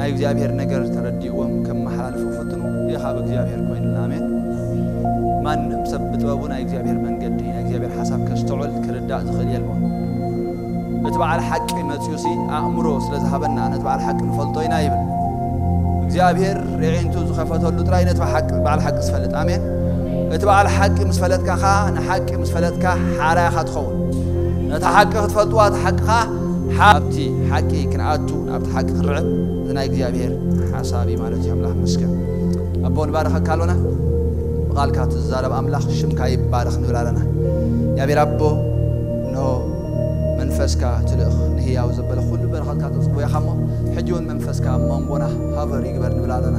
ናይ እግዚኣብሔር ነገር ተረዲእዎም ከመሓላልፉ ፍትኑ። ይህ ካብ እግዚኣብሔር ኮይኑና። ኣሜን። ማንም ሰብ ብጥበቡ ናይ እግዚኣብሔር መንገዲ፣ ናይ እግዚኣብሔር ሓሳብ ከስተውዕል ክርዳእ ዝኽእል የልቦን። እቲ በዓል ሓቂ መጺኡ ሲ ኣእምሮ ስለ ዝሃበና ነቲ በዓል ሓቂ ንፈልጦ ኢና ይብል። እግዚኣብሔር ሬዒንቱ ዝኸፈተሉ ጥራይ ነቲ በዓል ሓቂ ዝፈልጥ። ኣሜን። እቲ በዓል ሓቂ ምስ ፈለጥካ ኸዓ ንሓቂ ምስ ፈለጥካ ሓራያኻ ትኸውን። ነታ ሓቂ ክትፈልጥዋ፣ እቲ ሓቂ ኸዓ ሓ-፣ ኣብቲ ሓቂ ክንኣቱ፣ ናብቲ ሓቂ ክንርዕብ፣ እዚ ናይ እግዚኣብሔር ሓሳብ እዩ ማለት እዩ። ኣምላኽ መስገን። ኣቦ ንባረኸካ ኣሎና። ብቓልካ ትዛረብ ኣምላኽ ሽምካ ይባረኽ ንብል ኣለና። እግዚኣብሔር ኣቦ፣ እንሆ መንፈስካ ትልእኽ ንህያው ዘበለ ኩሉ በረኸትካ ተጽግቦ ኢኻ እሞ፣ ሕጂ እውን መንፈስካ ኣብ መንጎና ሃበር ይግበር ንብል ኣለና።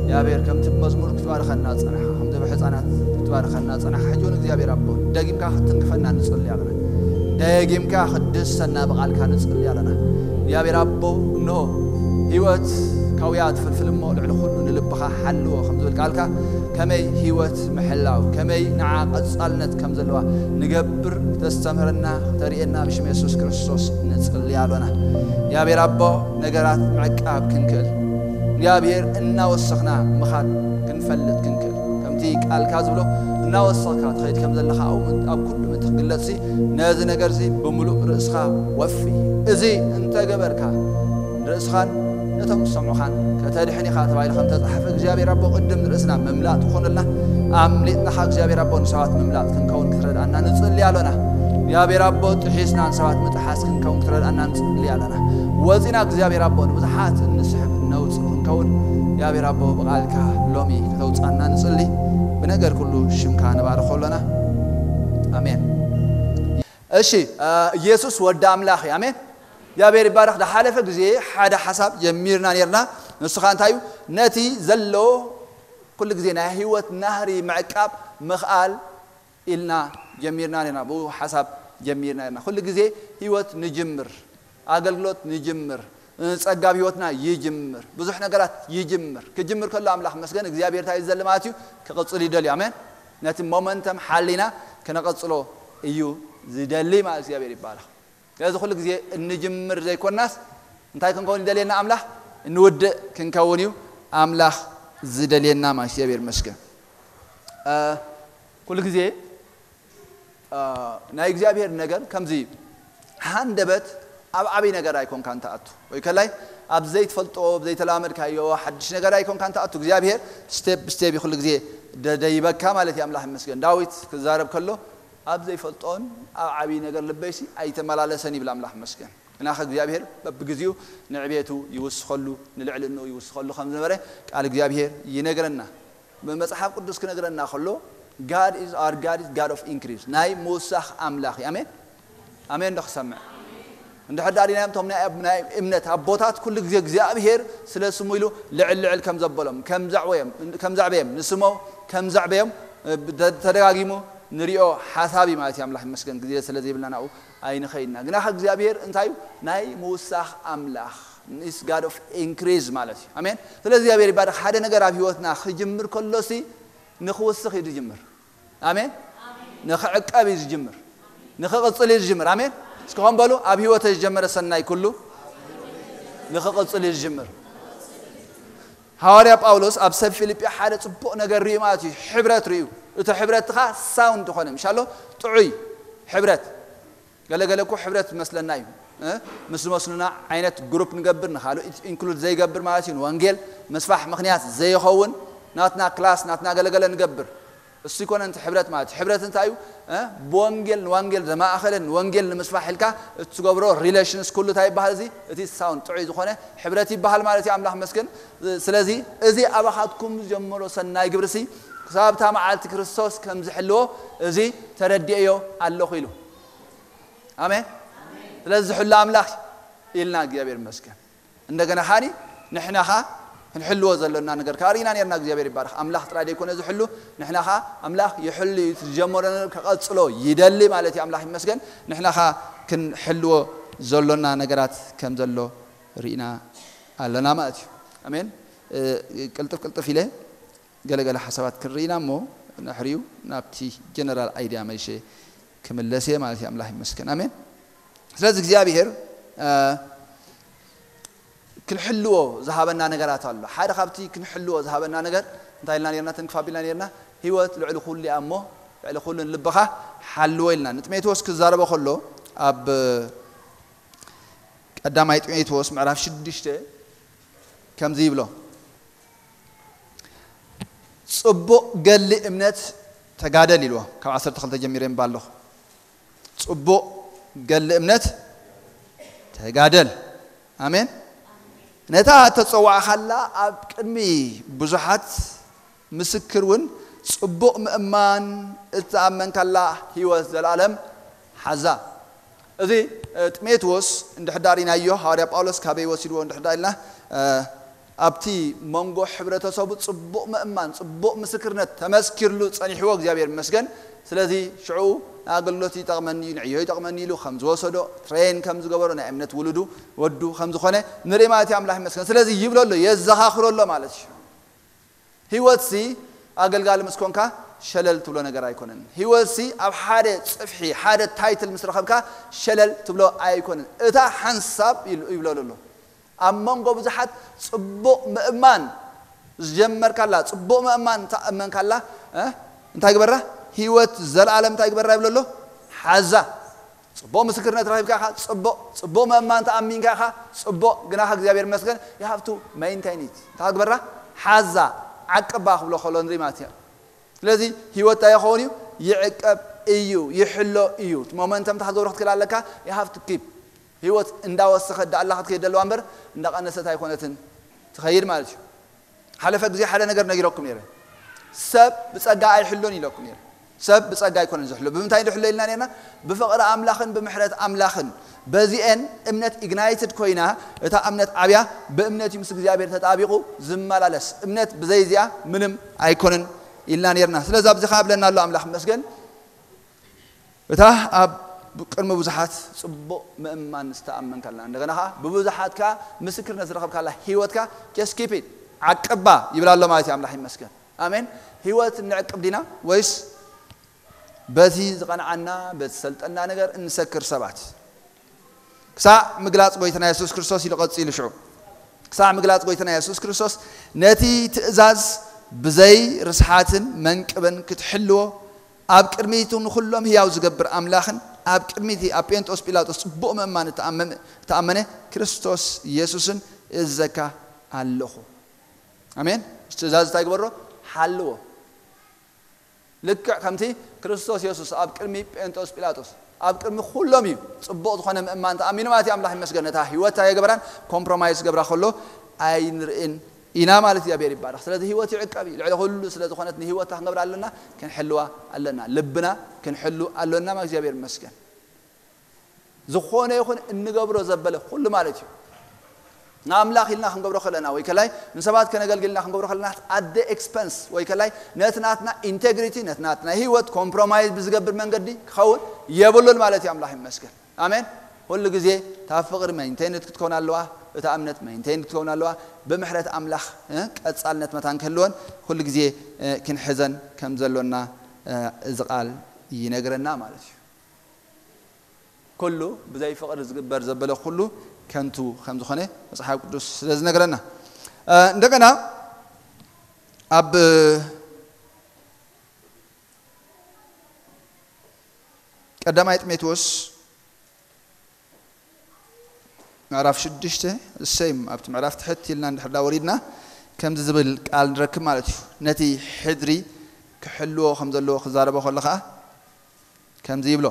እግዚኣብሔር ከምቲ ብመዝሙር ክትባርኸና ጸናሕካ፣ ከምቲ ብሕፃናት ክትባርኸና ጸናሕካ፣ ሕጂ እውን እግዚኣብሔር ኣቦ ደጊምካ ክትትንክፈና ንጽሊ ኣለና። ደጊምካ ክትድሰና ብቓልካ ንጽሊ ኣለና። እግዚኣብሔር ኣቦ፣ እንሆ ህይወት ካውያ ትፍልፍል እሞ ልዕሊ ኩሉ ንልብኻ ሓልዎ ከም ዝብል ቃልካ ከመይ ህይወት ምሕላው፣ ከመይ ንዓ ቀጻልነት ከም ዘለዋ ንገብር፣ ክተስተምህረና፣ ክተርእየና ብሽም የሱስ ክርስቶስ ንጽሊ ኣሎና። እግዚኣብሔር ኣቦ፣ ነገራት ምዕቃብ ክንክእል፣ እግዚኣብሔር እናወሰኽና ምኻድ ክንፈልጥ ክንክእል፣ ከምቲ ቃልካ ዝብሎ እናወሰኽካ ትኸይድ ከም ዘለኻ ኣብ፣ ኣብ ኩሉ ምእንቲ ክግለጽ ሲ፣ ነዚ ነገር እዚ ብምሉእ ርእስኻ ወፊ። እዚ እንተገበርካ፣ ንርእስኻን ነቶም ዝሰምዑኻን ከተድሕን ኢኻ ተባሂሉ ከም ተጻሕፈ፣ እግዚኣብሔር ኣቦ፣ ቅድም ንርእስና ምምላጥ ክኾነልና፣ ኣምሊጥና ኸዓ እግዚኣብሔር ኣቦ፣ ንሰባት ምምላጥ ክንከውን ክትረድኣና ንጽሊ ኣሎና። እግዚኣብሔር ኣቦ፣ ጥሒስና ንሰባት ምጥሓስ ክንከውን ክትረድኣና ንጽሊ ኣሎና። ወጺና እግዚኣብሔር ኣቦ፣ ንብዙሓት እንስሕብ እነውጽእ ክንከውን፣ እግዚኣብሔር ኣቦ፣ ብቓልካ ሎሚ ከተውጽኣና ንጽሊ። ብነገር ኩሉ ሽምካ ንባርኾ ኣሎና። ኣሜን። እሺ፣ እ፣ ኢየሱስ ወዲ ኣምላኽ እዩ። ኣሜን። እግዚኣብሔር ይባረኽ። ዝሓለፈ ግዜ ሓደ ሓሳብ ጀሚርና ነርና። ንሱ ኸዓ እንታይ እዩ? ነቲ ዘሎ ኩሉ ግዜ ናይ ህይወት ናህሪ ምዕቃብ ምኽኣል ኢልና ጀሚርና ነርና። ብኡ ሓሳብ ጀሚርና ነርና። ኩሉ ግዜ ህይወት ንጅምር፣ ኣገልግሎት ንጅምር፣ ጸጋ ኣብ ህይወትና ይጅምር፣ ብዙሕ ነገራት ይጅምር። ክጅምር ከሎ ኣምላኽ መስገን እግዚኣብሔር እንታይ እዩ ዝደሊ ማለት እዩ? ክቕጽል ይደልዩ። ኣሜን። ነቲ ሞመንተም ሓሊና ክነቐጽሎ እዩ ዝደሊ ማለት እግዚኣብሔር ይባረኽ። ስለዚ ኩሉ ግዜ እንጅምር ዘይኮናስ እንታይ ክንከውን ይደልየና ኣምላኽ? እንውድእ ክንከውን እዩ ኣምላኽ ዝደልየና ማለት እግዚኣብሔር መስገን። እ፣ ኩሉ ግዜ፣ እ፣ ናይ እግዚኣብሔር ነገር ከምዚ ሃንደበት ኣብ ዓብይ ነገር ኣይኮንካን ትኣቱ። ወይ ከላይ ኣብ ዘይትፈልጦ፣ ኣብ ዘይተላመድካዮ ሓድሽ ነገር ኣይኮንካን ትኣቱ። እግዚኣብሔር ስቴፕ ብስቴፕ እዩ ኩሉ ግዜ ደደይበካ ማለት እዩ። ኣምላኽ ይመስገን። ዳዊት ክዛረብ ከሎ ኣብ ዘይፈልጦን ኣብ ዓብይ ነገር ልበይሲ ኣይተመላለሰን ይብል ኣምላኽ ይመስገን። ግናኸ እግዚኣብሔር በብግዜኡ ንዕቤቱ ይውስኸሉ፣ ንልዕልንኡ ይውስኸሉ ከም ዝነበረ ቃል እግዚኣብሔር ይነግረና። መጽሓፍ ቅዱስ ክነግረና ከሎ፣ God is our God is God of increase፣ ናይ ምውሳኽ ኣምላኽ እዩ። ኣሜን። ኣሜን ዶ ክሰምዕ? እንድሕር ዳኣ ዲናዮም እቶም ናይ፣ ናይ እምነት ኣቦታት ኩሉ ግዜ እግዚኣብሔር ስለ ስሙ ኢሉ ልዕል ልዕል ከም ዘበሎም፣ ከም ዘዕወዮም፣ ከም ዘዕበዮም፣ ንስሞ ከም ዘዕበዮም፣ እ፣ ተ-፣ ተደጋጊሙ ንሪኦ ሓሳብ እዩ ማለት እዩ። ኣምላኽ ይመስገን፣ ግዜ ስለ ዘይብልና ናብኡ ኣይንኸይድና። ግናኸ እግዚኣብሔር እንታይ እዩ? ናይ ምውሳኽ ኣምላኽ፣ is God of increase ማለት እዩ። ኣሜን። ስለዚ እግዚኣብሔር ይባረኽ። ሓደ ነገር ኣብ ህይወትና ክጅምር ከሎሲ ንኽውስኽ እዩ ዝጅምር። ኣሜን። ንኽዕቀብ እዩ ዝጅምር። ንኽቕጽል እዩ ዝጅምር። ኣሜን። እስኪ ኸም በሉ፣ ኣብ ህይወተይ ዝጀመረ ሰናይ ኩሉ ንኽቕጽል እዩ ዝጅምር። ሃዋርያ ጳውሎስ ኣብ ሰብ ፊልጲ ሓደ ጽቡቕ ነገር ርእዩ ማለት እዩ። ሕብረት ርእዩ። እቲ ሕብረት ኸኣ ሳውንድ ዝኾነ፣ ምሻሎ ጥዑይ ሕብረት። ገለ ገለ እኮ ሕብረት ዝመስለና እዩ፣ እ? ምስ ዝመስሉና ዓይነት ግሩፕ ንገብር፣ ንኻልእ ኢንክሉድ ዘይገብር ማለት እዩ። ንወንጌል ምስፋሕ ምኽንያት ዘይኸውን ናትና ክላስ፣ ናትና ገለገለ ንገብር። እሱ ይኮነ እቲ ሕብረት ማለት እዩ። ሕብረት እንታይ እዩ? እ? ብወንጌል፣ ንወንጌል ዘማእኸለ፣ ንወንጌል ንምስፋሕ ኢልካ እትገብሮ ሪሌሽንስ ኩሉ እንታይ ይበሃል? እዚ እቲ ሳውንድ ጥዑይ ዝኾነ ሕብረት ይበሃል ማለት እዩ። ኣምላኽ መስገን። ስለዚ እዚ ኣባኻትኩም ዝጀመሮ ሰናይ ግብርሲ ክሳብ እታ መዓልቲ ክርስቶስ ከም ዝሕልዎ እዚ ተረዲኤዮ ኣለኹ ኢሉ። ኣሜን። ስለዚ ዝሕሉ ኣምላኽ ኢልና እግዚኣብሔር ይመስገን። እንደገና ኻኒ ንሕና ኻ ክንሕልዎ ዘሎና ነገር ከዓ ርኢና ነርና። እግዚኣብሔር ይባረኽ። ኣምላኽ ጥራይ ዘይኮነ ዝሕሉ፣ ንሕና ኻ ኣምላኽ ይሕሉ እዩ፣ ዝጀመሮ ነገር ከቐጽሎ ይደሊ ማለት እዩ። ኣምላኽ ይመስገን። ንሕና ኻ ክንሕልዎ ዘሎና ነገራት ከም ዘሎ ርኢና ኣለና ማለት እዩ። ኣሜን። እ፣ ቅልጥፍ ቅልጥፍ ኢለ ገለገለ ሓሳባት ክንርኢ ኢና እሞ፣ ንሕሪኡ ናብቲ ጀነራል ኣይድያ መልሼ ክምለስ እየ ማለት እዩ። ኣምላኽ ይመስገን። ኣሜን። ስለዚ እግዚኣብሔር፣ እ፣ ክንሕልዎ ዝሃበና ነገራት ኣሎ። ሓደ ካብቲ ክንሕልዎ ዝሃበና ነገር እንታይ ኢልና ነርና? ተንክፋ ቢልና ነርና? ህይወት ልዕሊ ኩሉ እያ እሞ ልዕሊ ኩሉ ንልብኻ ሓልዎ ኢልና። ንጢሞቴዎስ ክዛረቦ ከሎ ኣብ ቀዳማይ ጢሞቴዎስ ምዕራፍ ሽዱሽተ ከምዚ ይብሎ፣ ጽቡቕ ገሊ እምነት ተጋደል ኢልዎ። ካብ ዓሰርተ ክልተ ጀሚረ እምባ ኣለኹ። ጽቡቕ ገሊ እምነት ተጋደል። ኣሜን። ነታ ተጸዋዕካላ ኣብ ቅድሚ ብዙሓት ምስክር እውን ጽቡቕ ምእማን እተኣመንካላ ህይወት ዘላለም ሓዛ። እዚ ጢሞቴዎስ እንድሕዳር ኢናዮ፣ ሃዋርያ ጳውሎስ ካበይ ወሲድዎ እንድሕዳር ኢልና፣ ኣብቲ መንጎ ሕብረተሰቡ ጽቡቕ ምእማን፣ ጽቡቕ ምስክርነት ተመስኪርሉ ጸኒሕዎ፣ እግዚኣብሔር ይመስገን። ስለዚ ሽዑ ንኣገልግሎት ይጠቕመኒ እዩ፣ ንዕዮ ይጠቕመኒ ኢሉ ከም ዝወሰዶ፣ ትሬን ከም ዝገበሮ፣ ናይ እምነት ውሉዱ ወዱ ከም ዝኾነ ንርኢ ማለት እዩ። ኣምላኽ ይመስገን። ስለዚ ይብሎ ኣሎ፣ የዘኻኽሮ ኣሎ ማለት እዩ። ህይወትሲ ኣገልጋሊ ምስ ኮንካ ሸለል ትብሎ ነገር ኣይኮነን። ህይወትሲ ኣብ ሓደ ጽፍሒ፣ ሓደ ታይትል ምስ ረኸብካ ሸለል ትብሎ ኣይኮነን። እታ ሓንሳብ ኢሉ ይብሎ ኣሎ። ኣብ መንጎ ብዙሓት ጽቡቕ ምእማን ዝጀመርካላ፣ ጽቡቕ ምእማን ተኣመንካላ፣ እ? እንታይ ግበራ? ህይወት ዘለኣለም እንታይ ግበራ ይብሎ ኣሎ? ሓዛ። ጽቡቕ ምስክርነት ረኺብካ ኢኻ፣ ጽቡቕ፣ ጽቡቕ ምእማን ተኣሚንካ ኢኻ፣ ጽቡቕ። ግናኸ እግዚኣብሔር ይመስገን፣ you have to maintain it። እንታይ ግበራ? ሓዛ፣ ዓቅባ ክብሎ ከሎ ንርኢ ማለት እዩ። ስለዚ ህይወት እንታይ ይኸውን እዩ? ይዕቀብ እዩ፣ ይሕሎ እዩ። እቲ ሞመንተም እንታይ ክትገብሮ ክትክእል ኣለካ? You have to keep። ህይወት እንዳወሰኸት ዳኣላ ክትከይድ ዘለዋ እምበር እንዳቐነሰት ኣይኮነትን ትኸይድ ማለት እዩ። ሓለፈ ግዜ ሓደ ነገር ነጊረኩም ነይረ። ሰብ ብጸጋ ኣይሕሎን ኢለኩም ነይረ። ሰብ ብጸጋ ኣይኮነን ዝሕሎ። ብምንታይ ዝሕሎ ኢልና ነርና? ብፍቕሪ ኣምላኽን ብምሕረት ኣምላኽን። በዚኤን እምነት ኢግናይትድ ኮይና፣ እታ እምነት ዓብያ፣ ብእምነት እዩ ምስ እግዚኣብሔር ተጣቢቑ ዝመላለስ። እምነት ብዘይ እዚኣ ምንም ኣይኮነን ኢልና ነርና። ስለዚ ኣብዚ ኸዓ ብለና ኣሎ ኣምላኽ ይመስገን። እታ ኣብ ቅድሚ ብዙሓት ጽቡቕ ምእማን ዝተኣመንካላ፣ እንደገና ኸዓ ብብዙሓት ከኣ ምስክርነት ዝረኸብካላ ህይወትካ just keep it፣ ዓቅባ ይብል ኣሎ ማለት እዩ። ኣምላኽ ይመስገን። ኣሜን። ህይወት እንዕቅብ ዲና ወይስ በቲ ዝቐንዓና፣ በቲ ዝሰልጠና ነገር እንሰክር ሰባት? ክሳዕ ምግላጽ ጎይታና የሱስ ክርስቶስ ኢሉ ቀጺሉ ሽዑ። ክሳዕ ምግላጽ ጎይታና የሱስ ክርስቶስ ነቲ ትእዛዝ ብዘይ ርስሓትን መንቅብን ክትሕልዎ ኣብ ቅድሚቱ ንኹሎም ህያው ዝገብር ኣምላኽን ኣብ ቅድሚቲ ኣብ ጴንጦስ ጲላጦስ ጽቡቕ ምእማን እተኣመመ-፣ እተኣመነ ክርስቶስ የሱስን እዘካ ኣለኹ። ኣሜን። ትእዛዝ እንታይ ግበሮ? ሓልዎ። ልክዕ ከምቲ ክርስቶስ የሱስ ኣብ ቅድሚ ጴንጦስ ጲላጦስ፣ ኣብ ቅድሚ ኩሎም እዩ ጽቡቕ ዝኾነ ምእማን ተኣሚኑ ማለት እዩ። ኣምላኽ ይመስገን። ነታ ህይወት እንታይ የገበራን? ኮምፕሮማይዝ ገብራ ከሎ ኣይንርእን ኢና ማለት እግዚኣብሔር ይባረኽ። ስለዚ ህይወት ይዕቀብ እዩ። ልዕሊ ኩሉ ስለ ዝኾነት ንህይወትና ክንገብራ ኣለና፣ ክንሕልዋ ኣለና። ልብና ክንሕሉ ኣለና ማለት እግዚኣብሔር ይመስገን። ዝኾነ ይኹን እንገብሮ ዘበለ ኩሉ ማለት እዩ። ንኣምላኽ ኢልና ክንገብሮ ከለና ወይ ከላይ ንሰባት ከነገልግልና ክንገብሮ ከለና፣ at the expense ወይ ከላይ ነቲ ናትና ኢንቴግሪቲ፣ ነቲ ናትና ህይወት ኮምፕሮማይዝ ብዝገብር መንገዲ ክኸውን የብሉን ማለት እዩ። ኣምላኽ ይመስገን። ኣሜን። ኩሉ ግዜ እታ ፍቕሪ ሜንቴይንድ ክትከውን ኣለዋ፣ እታ እምነት ሜንቴይንድ ክትከውን ኣለዋ። ብምሕረት ኣምላኽ፣ እ፣ ቀጻልነት መታን ክህልወን ኩሉ ግዜ፣ እ፣ ክንሕዘን ከም ዘሎና፣ እ፣ እዚ ቃል ይነግረና ማለት እዩ። ኩሉ ብዘይ ፍቕሪ ዝግበር ዘበለ ኩሉ ከንቱ ከም ዝኾነ መጽሓፍ ቅዱስ ስለ ዝነግረና። እ፣ እንደገና ኣብ ቀዳማይ ጢሞቴዎስ ምዕራፍ ሽዱሽተ፣ እሰይም ኣብቲ ምዕራፍ ትሕት ኢልና እንድሕር ዳ ወሪድና ከምዚ ዝብል ቃል ንረክብ ማለት እዩ። ነቲ ሕድሪ ክሕልዎ ከም ዘለዎ ክዛረቦ ከሎ ኸኣ ከምዚ ይብሎ።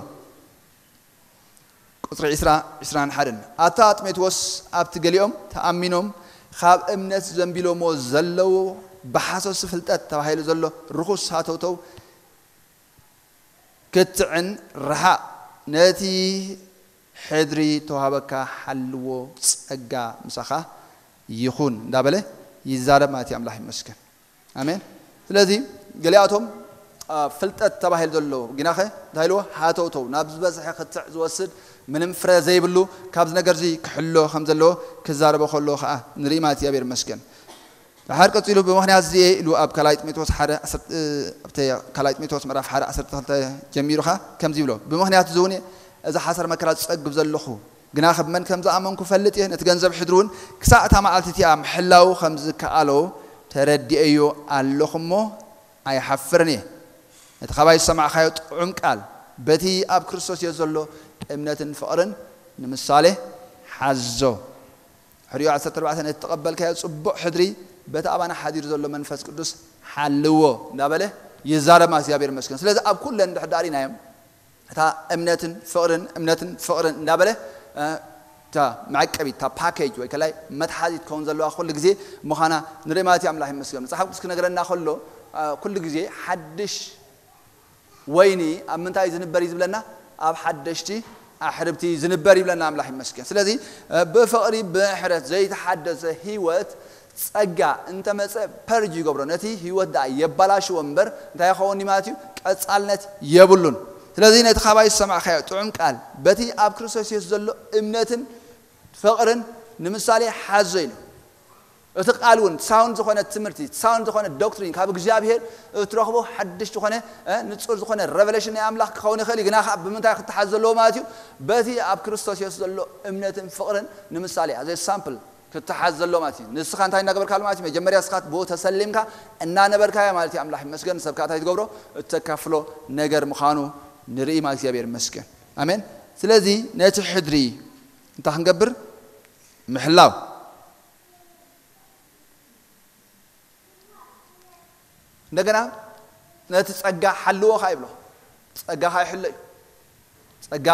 ቁጽሪ ዕስራ፣ ዕስራን ሓደን። ኣታ ጢሞቴዎስ፣ ኣብቲ ገሊኦም ተኣሚኖም ካብ እምነት ዘንቢሎሞ ዘለዉ ብሓሶሲ ፍልጠት ተባሂሉ ዘሎ ርኹስ ሃተውተው ክትዕን ርሓቕ። ነቲ ሕድሪ ተዋህበካ ሓልዎ፣ ጸጋ ምሳኻ ይኹን እንዳበለ ይዛረብ ማለት እዩ። ኣምላኽ ይመስገን። ኣሜን። ስለዚ ገሊኣቶም፣ አ፣ ፍልጠት ተባሂሉ ዘሎ ግናኸ እንታይ ኢልዎ? ሃተውተው፣ ናብ ዝበዝሐ ክትዕ ዝወስድ፣ ምንም ፍረ ዘይብሉ፣ ካብዚ ነገርዚ ክሕሎ ከም ዘለዎ ክዛረቦ ከሎ ኸኣ ንርኢ ማለት እዩ። እግዚኣብሔር ይመስገን። ድሓር ቀጺሉ፣ ብምኽንያት እዚ ኢሉ ኣብ ካልኣይ ጢሞቴዎስ ሓደ ዓሰርተ፣ ኣብቲ ካልኣይ ጢሞቴዎስ ምዕራፍ ሓደ ዓሰርተ ክልተ ጀሚሩ ኸኣ ከምዚ ይብሎ፣ "ብምኽንያት እዚ እውን እዚ ሓሳር መከራ ዝጸግብ ዘለኹ፣ ግና ካብ መን ከም ዝኣመንኩ ፈልጥ እየ፣ ነቲ ገንዘብ ሕድሪ እውን ክሳዕ እታ መዓልቲ እቲኣ ምሕላው ከም ዝከኣሎ ተረዲኤዮ ኣለኹ እሞ ኣይሓፍርን እየ። ነቲ ካባይ ዝሰማዕካዮ ጥዑም ቃል በቲ ኣብ ክርስቶስ የስ ዘሎ እምነትን ፍቕርን ንምሳሌ ሓዞ። ሕርዮ ዓሰርተ ኣርባዕተ፣ ነቲ ተቐበልካዮ ጽቡቕ ሕድሪ በቲ ኣባና ሓዲሩ ዘሎ መንፈስ ቅዱስ ሓልዎ እንዳበለ ይዛረብ ማለት እግዚኣብሔር ይመስገን። ስለዚ ኣብ ኩለን ድሕዳር ኢናዮም እታ እምነትን ፍቕርን እምነትን ፍቕርን እንዳበለ እታ መዐቀቢት እታ ፓኬጅ ወይ ከላይ መትሓዚት ከውን ዘለዋ ኩሉ ግዜ ምዃና ንርኢ ማለት እዩ። ኣምላኽ ይመስገን። መጽሓፍ ቅዱስ ክነገረና ከሎ ኩሉ ግዜ ሓድሽ ወይኒ ኣብ ምንታይ ዝንበር እዩ ዝብለና? ኣብ ሓደሽቲ ኣሕርብቲ ዝንበር ይብለና ኣምላኽ ይመስገን። ስለዚ ብፍቕሪ ብምሕረት ዘይተሓደሰ ህይወት ጸጋ እንተመጸ ፐርጅ ይገብሮ፣ ነቲ ህይወት ደኣ የባላሽዎ እምበር እንታይ ይኸውን ማለት እዩ? ቀጻልነት የብሉን። ስለዚ ነቲ ካባይ ዝሰማዕካዮ ጥዑም ቃል በቲ ኣብ ክርስቶስ የሱስ ዘሎ እምነትን ፍቕርን ንምሳሌ ሓዞ ኢሉ። እቲ ቃል እውን ሳውንድ ዝኾነ ትምህርቲ፣ ሳውንድ ዝኾነ ዶክትሪን ካብ እግዚኣብሔር እትረኽቦ ሓድሽ ዝኾነ ንጹር ዝኾነ ሬቨሌሽን ናይ ኣምላኽ ክኸውን ይኽእል እዩ። ግና ከዓ ብምንታይ ክተሓዝ ዘለዎ ማለት እዩ? በቲ ኣብ ክርስቶስ የሱስ ዘሎ እምነትን ፍቕርን ንምሳሌ ኣዘ ሳምፕል ክተሓዝ ዘሎ ማለት እዩ። ንስኻ እንታይ እናገበርካሉ ማለት እዩ? መጀመርያ ንስኻ ብኡ ተሰሊምካ እናነበርካያ ማለት እዩ። ኣምላኽ ይመስገን። ንሰብካ እንታይ ትገብሮ? እተካፍሎ ነገር ምዃኑ ንርኢ ማለት እግዚኣብሔር ይመስገን። ኣሜን። ስለዚ ነቲ ሕድሪ እንታይ ክንገብር? ምሕላው። እንደገና ነቲ ጸጋ ሓልዎ ኸዓ ይብሎ። ጸጋ ኸዓ ይሕሎ እዩ። ጸጋ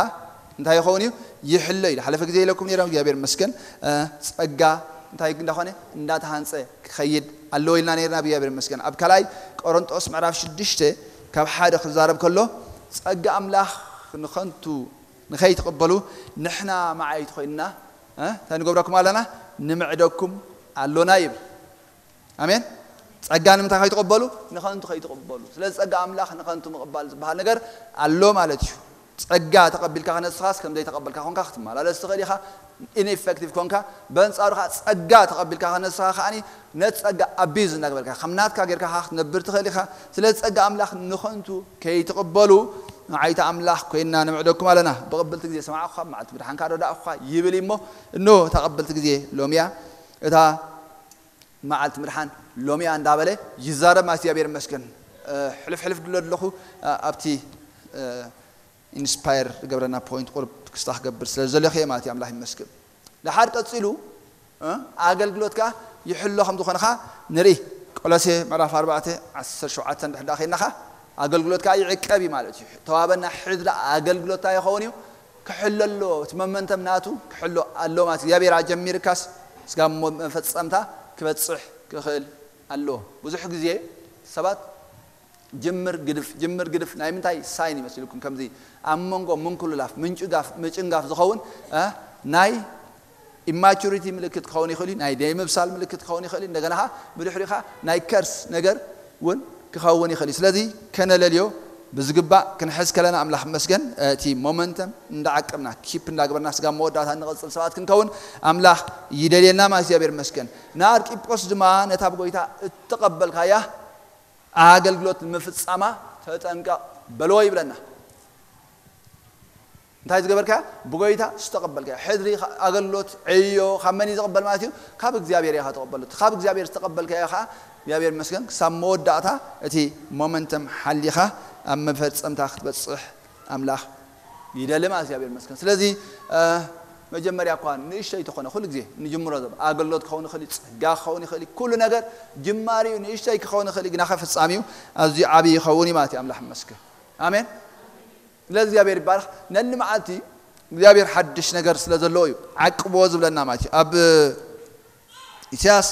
እንታይ ይኸውን እዩ? ይሕሎ እዩ። ሓለፈ ግዜ ኢለኩም ነይረ፣ እግዚኣብሔር ይመስገን። ጸጋ እንታይ እንዳኾነ? እንዳተሃንጸ ክኸይድ ኣለዎ ኢልና ነይርና፣ ብእግዚኣብሔር ይመስገን። ኣብ ካልኣይ ቆሮንጦስ ምዕራፍ ሽዱሽተ ካብ ሓደ ክዛረብ ከሎ ጸጋ ኣምላኽ ንኸንቱ ንኸይትቕበሉ ንሕና መዓይቲ ኮይንና እንታይ ንገብረኩም ኣለና? ንምዕደኩም ኣሎና ይብል። ኣሜን። ጸጋ ንምንታይ ከይትቕበሉ? ንኸንቱ ከይትቕበሉ። ስለዚ ጸጋ ኣምላኽ ንኸንቱ ምቕባል ዝበሃል ነገር ኣሎ ማለት እዩ። ጸጋ ተቐቢልካ ከነስኻስ ከም ዘይተቐበልካ ኮንካ ክትመላለስ ትኽእል ኢኻ። ኢንኤፌክቲቭ ኮንካ፣ በንጻሩ ኸዓ ጸጋ ተቐቢልካ ከነስኻ ከዓኒ ነቲ ጸጋ ኣቢዝ እናገበርካ ከም ናትካ ጌርካ ኸዓ ክትነብር ትኽእል ኢኻ። ስለዚ ጸጋ ኣምላኽ ንኸንቱ ከይትቕበሉ ንዓይታ ኣምላኽ ኮይንና ንምዕደኩም ኣለና። ብቕብልቲ ግዜ ሰማዕኩኻ፣ መዓልቲ ምድሓንካ ረዳእኩኻ ይብል እሞ፣ እኖ እታ ቅብልቲ ግዜ ሎሚያ እታ መዓልቲ ምድሓን ሎሚያ እንዳበለ ይዛረብ ማለት እግዚኣብሔር ይመስገን። ሕልፍ ሕልፍ ድሎ ኣለኹ ኣብቲ ኢንስፓየር ዝገብረና ፖይንት ቁርብ ክስታ ክገብር ስለ ዘለኹ እየ ማለት እዩ። ኣምላኽ ይመስገን። ድሓር ቀጺሉ ኣገልግሎትካ ይሕሎ ከም ዝኾነኻ ንርኢ። ቆሎሴ ምዕራፍ ኣርባዕተ ዓሰርተ ሸውዓተ ድሕዳ ኸይናኻ ኣገልግሎትካ ይዕቀብ እዩ ማለት እዩ። ተዋበና ሕድሪ ኣገልግሎትካ ይኸውን እዩ። ክሕሎ ኣለዎ። እቲ መመንተም ናቱ ክሕሎ ኣለዎ ማለት እግዚኣብሔር ኣጀሚርካስ ስጋብ መፈጸምታ ክበጽሕ ክኽእል ኣለዎ። ብዙሕ ግዜ ሰባት ጅምር ግድፍ ጅምር ግድፍ ናይ ምንታይ ሳይን ይመስልኩም? ከምዚ ኣብ መንጎ ምንኩልላፍ ምንጭጋፍ ምጭንጋፍ ዝኸውን ናይ ኢማቹሪቲ ምልክት ክኸውን ይኽእል እዩ። ናይ ደይ ምብሳል ምልክት ክኸውን ይኽእል እዩ። እንደገና ብድሕሪኻ ናይ ከርስ ነገር እውን ክኸውን ይኽእል እዩ። ስለዚ ከነለልዮ ብዝግባእ ክንሕዝ ከለና ኣምላኽ መስገን እቲ ሞመንተም እንዳዓቀብና ኪፕ እንዳግበርና ስጋ መወዳእታ እንቐጽል ሰባት ክንከውን ኣምላኽ ይደልየና ማለት እግዚኣብሔር መስገን። ንኣርቂጶስ ድማ ነታ ብጎይታ እተቐበልካያ ኣገልግሎት ንምፍጻማ ተጠንቀቕ በልዎ ይብለና። እንታይ ዝገበርካ? ብጎይታ ዝተቐበልካ ሕድሪ ኣገልግሎት ዕዮ ካብ መን እዩ ዝቕበል ማለት እዩ? ካብ እግዚኣብሔር ኢኻ ተቐበሉ። ካብ እግዚኣብሔር ዝተቐበልካ ኢኻ። እግዚኣብሔር መስገን ክሳብ መወዳእታ እቲ ሞመንተም ሓሊኻ ኣብ መፈጸምታ ክትበጽሕ ኣምላኽ ይደሊ ማለት እግዚኣብሔር መስገን። ስለዚ መጀመርያ እኳ ንእሽተይ ተኾነ ኩሉ ግዜ ንጅምሮ ዘብ ኣገልግሎት ክኸውን ይኽእል እዩ፣ ጸጋ ክኸውን ይኽእል እዩ፣ ኩሉ ነገር ጅማሪኡ ንእሽተይ ክኸውን ይኽእል እዩ፣ ግናኸ ፍጻሚኡ ኣዝዩ ዓብዪ ይኸውን እዩ ማለት እዩ። ኣምላኽ መስገን። ኣሜን። ስለዚ እግዚኣብሔር ይባረኽ። ነኒ መዓልቲ እግዚኣብሔር ሓድሽ ነገር ስለ ዘለዎ እዩ ዓቅብዎ ዝብለና ማለት እዩ። ኣብ ኢሳያስ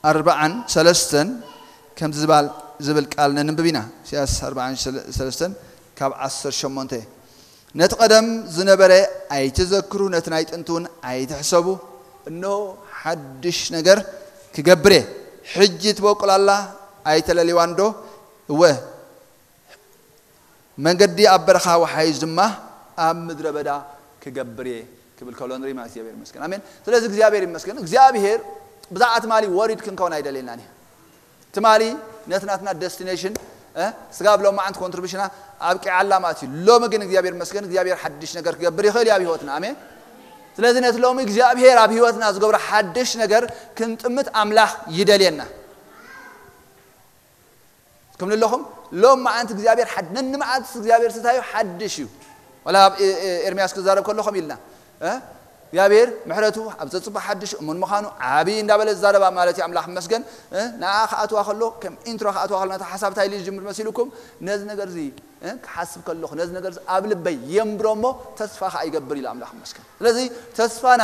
ኣርባዓን ሰለስተን ከምዚ ዝባል ዝብል ቃል ነንብብ ኢና። ኢሳያስ ኣርባዓን ሰለስተን ካብ ዓሰርተ ሸሞንተ፣ ነቲ ቀደም ዝነበረ ኣይትዘክሩ፣ ነቲ ናይ ጥንቲ እውን ኣይትሕሰቡ። እንሆ ሓድሽ ነገር ክገብር እየ፣ ሕጂ ትበቁል ኣላ፣ ኣይተለልዋን ዶ? እወ መንገዲ ኣብ በረኻ ወሓይዝ ድማ ኣብ ምድረ በዳ ክገብር እየ ክብል ከሎ ንርኢ ማለት እግዚኣብሔር ይመስገን። ኣሜን። ስለዚ እግዚኣብሔር ይመስገን። እግዚኣብሔር ብዛዕባ ትማሊ ወሪድ ክንከውን ኣይደልየናን እዩ። ትማሊ ነቲ ናትና ደስቲኔሽን ስጋብ ሎማዓንቲ ኮንትሪቢሽና ኣብቂዓላ ማለት እዩ። ሎሚ ግን እግዚኣብሔር ይመስገን እግዚኣብሔር ሓድሽ ነገር ክገብር ይኽእል እዩ ኣብ ህይወትና። ኣሜን። ስለዚ ነቲ ሎሚ እግዚኣብሔር ኣብ ህይወትና ዝገብሮ ሓድሽ ነገር ክንጥምት ኣምላኽ ይደልየና። ከም ንለኹም ሎም መዓንቲ እግዚኣብሔር ሓድ ነኒ መዓልቲ እግዚኣብሔር ስታዩ ሓድሽ እዩ። ወላ ኣብ ኤ- ኤ- ኤርምያስ ክዛረብ ከሎ ከም ኢልና እ? እግዚኣብሔር ምሕረቱ ኣብ ዘጽባ ሓድሽ እሙን ምዃኑ ዓብዪ እንዳበለ ዝዛረባ ማለት እዩ። ኣምላኽ መስገን እ? ንኣ ክኣትዋ ከሎ ከም ኢንትሮ ክኣትዋ ከሎ ነታ ሓሳብ እንታይ ኢሉ ይጅምር መሲልኩም ነዚ ነገር እዚ እ? ክሓስብ ከለኹ ነዚ ነገር እዚ ኣብ ልበይ የንብሮ እሞ ተስፋ ከዓ ይገብር ኢሉ ኣምላኽ መስገን። ስለዚ ተስፋና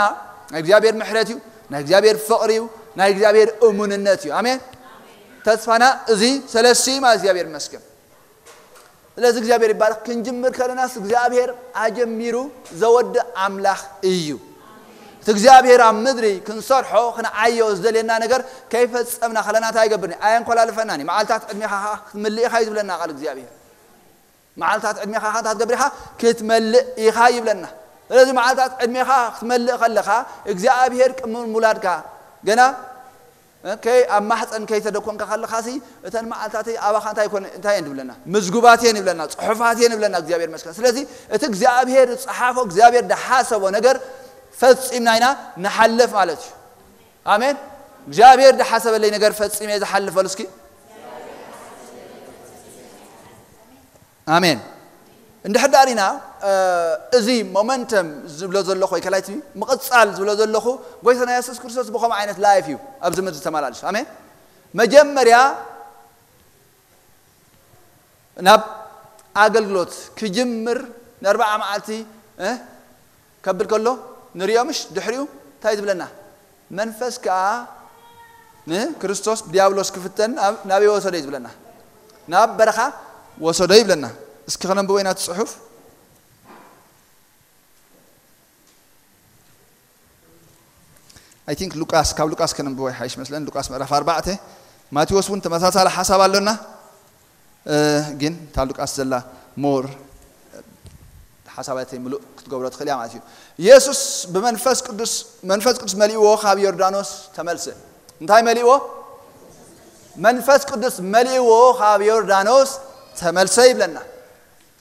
ናይ እግዚኣብሔር ምሕረት እዩ፣ ናይ እግዚኣብሔር ፍቕሪ እዩ፣ ናይ እግዚኣብሔር እሙንነት እዩ። ኣሜን። ተስፋና እዚ ሰለስቲ ማለት እግዚኣብሔር መስገን። ስለዚ እግዚኣብሔር ይባረክ። ክንጅምር ከለናስ እግዚኣብሔር ኣጀሚሩ ዘወድእ ኣምላኽ እዩ። እቲ እግዚኣብሔር ኣብ ምድሪ ክንሰርሖ ክንዓዮ ዝደልየና ነገር ከይፈጸምና ከለና እንታይ ይገብርኒ ኣየንኮላልፈናኒ። መዓልታት ዕድሜኻ ክትምልእ ኢኻ እዩ ዝብለና ቃል እግዚኣብሔር። መዓልታት ዕድሜኻ እንታይ ትገብር ኢኻ ክትመልእ ኢኻ ይብለና። ስለዚ መዓልታት ዕድሜኻ ክትመልእ ከለኻ እግዚኣብሔር ቅድሚ ምውላድካ ገና ከይ ኣብ ማሕፀን ከይተደኮንካ ከለኻሲ እተን መዓልታተይ ኣባኻ እንታይ ይኮን እንታይ እየን ዝብለና ምዝጉባት እየን ይብለና፣ ፅሑፋት እየን ይብለና እግዚኣብሔር መስከን። ስለዚ እቲ እግዚኣብሔር ዝፀሓፎ እግዚኣብሔር ዝሓሰቦ ነገር ፈፂምና ኢና ንሓልፍ ማለት እዩ። ኣሜን። እግዚኣብሔር ዝሓሰበለይ ነገር ፈፂመ ዝሓልፈሉ እስኪ ኣሜን። እንድሕር ዳር ኢና እዚ ሞመንተም ዝብሎ ዘለኹ ወይ ከላይቲ ምቕፃል ዝብሎ ዘለኹ ጎይታና የሱስ ክርስቶስ ብኸምኡ ዓይነት ላይፍ እዩ ኣብዚ ምድሪ ተመላልሱ። ኣሜን። መጀመርያ ናብ ኣገልግሎት ክጅምር ንኣርባዓ መዓልቲ እ ከብል ከሎ ንሪኦ ምሽ ድሕሪኡ እንታይ ዝብለና መንፈስ ከኣ ንክርስቶስ ብዲያብሎስ ክፍተን ናብ- ናበይ ወሰዶ እዩ ዝብለና? ናብ በረኻ ወሰዶ ይብለና። እስኪ ከነንብቦ ኢና እቲ ጽሑፍ። I think ሉቃስ ካብ ሉቃስ ከነንብቦ ይሓይሽ መስለን። ሉቃስ ምዕራፍ ኣርባዕተ። ማቴዎስ እውን ተመሳሳሊ ሓሳብ ኣሎና። ግን እታ ሉቃስ ዘላ ሞር ሓሳባተይ ምሉእ ክትገብሮ ትኽእል እያ ማለት እዩ። ኢየሱስ ብመንፈስ ቅዱስ መንፈስ ቅዱስ መሊእዎ ካብ ዮርዳኖስ ተመልሰ። እንታይ መሊእዎ? መንፈስ ቅዱስ መሊእዎ ካብ ዮርዳኖስ ተመልሰ ይብለና።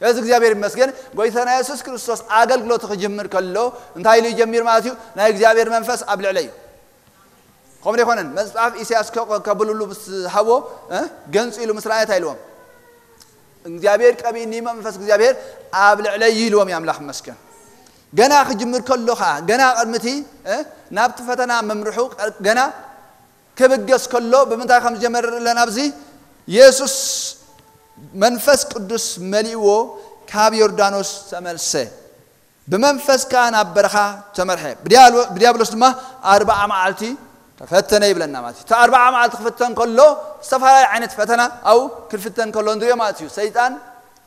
እዚ እግዚኣብሔር ይመስገን። ጎይታና የሱስ ክርስቶስ ኣገልግሎት ክጅምር ከሎ እንታይ ኢሉ ይጀምር ማለት እዩ? ናይ እግዚኣብሔር መንፈስ ኣብ ልዕለይ እዩ። ከምኡ ኣይኮነን። መጽሓፍ ኢሳያስ ከ- ከብልሉ ምስ ሃቦ እ? ገንጺሉ ምስ ረኣየ እንታይ ኢልዎም? እግዚኣብሔር ቀቢእኒ መንፈስ እግዚኣብሔር ኣብ ልዕለይ ኢልዎም እዩ ኣምላኽ መስገን። ገና ክጅምር ከሎ ኸዓ ገና ቅድሚ እቲ እ? ናብቲ ፈተና ምምርሑ ቀ- ገና ክብገስ ከሎ ብምንታይ ከም ዝጀመረ ኣለና ኣብዚ የሱስ መንፈስ ቅዱስ መሊእዎ ካብ ዮርዳኖስ ተመልሰ። ብመንፈስ ከኣ ናብ በረኻ ተመርሐ። ብዲያብሎ- ብዲያብሎስ ድማ ኣርባዓ መዓልቲ ተፈተነ ይብለና ማለት እዩ። እቲ ኣርባዓ መዓልቲ ክፍተን ከሎ ዝተፈላለዩ ዓይነት ፈተና ኣብኡ ክፍተን ከሎ ንሪኦ ማለት እዩ። ሰይጣን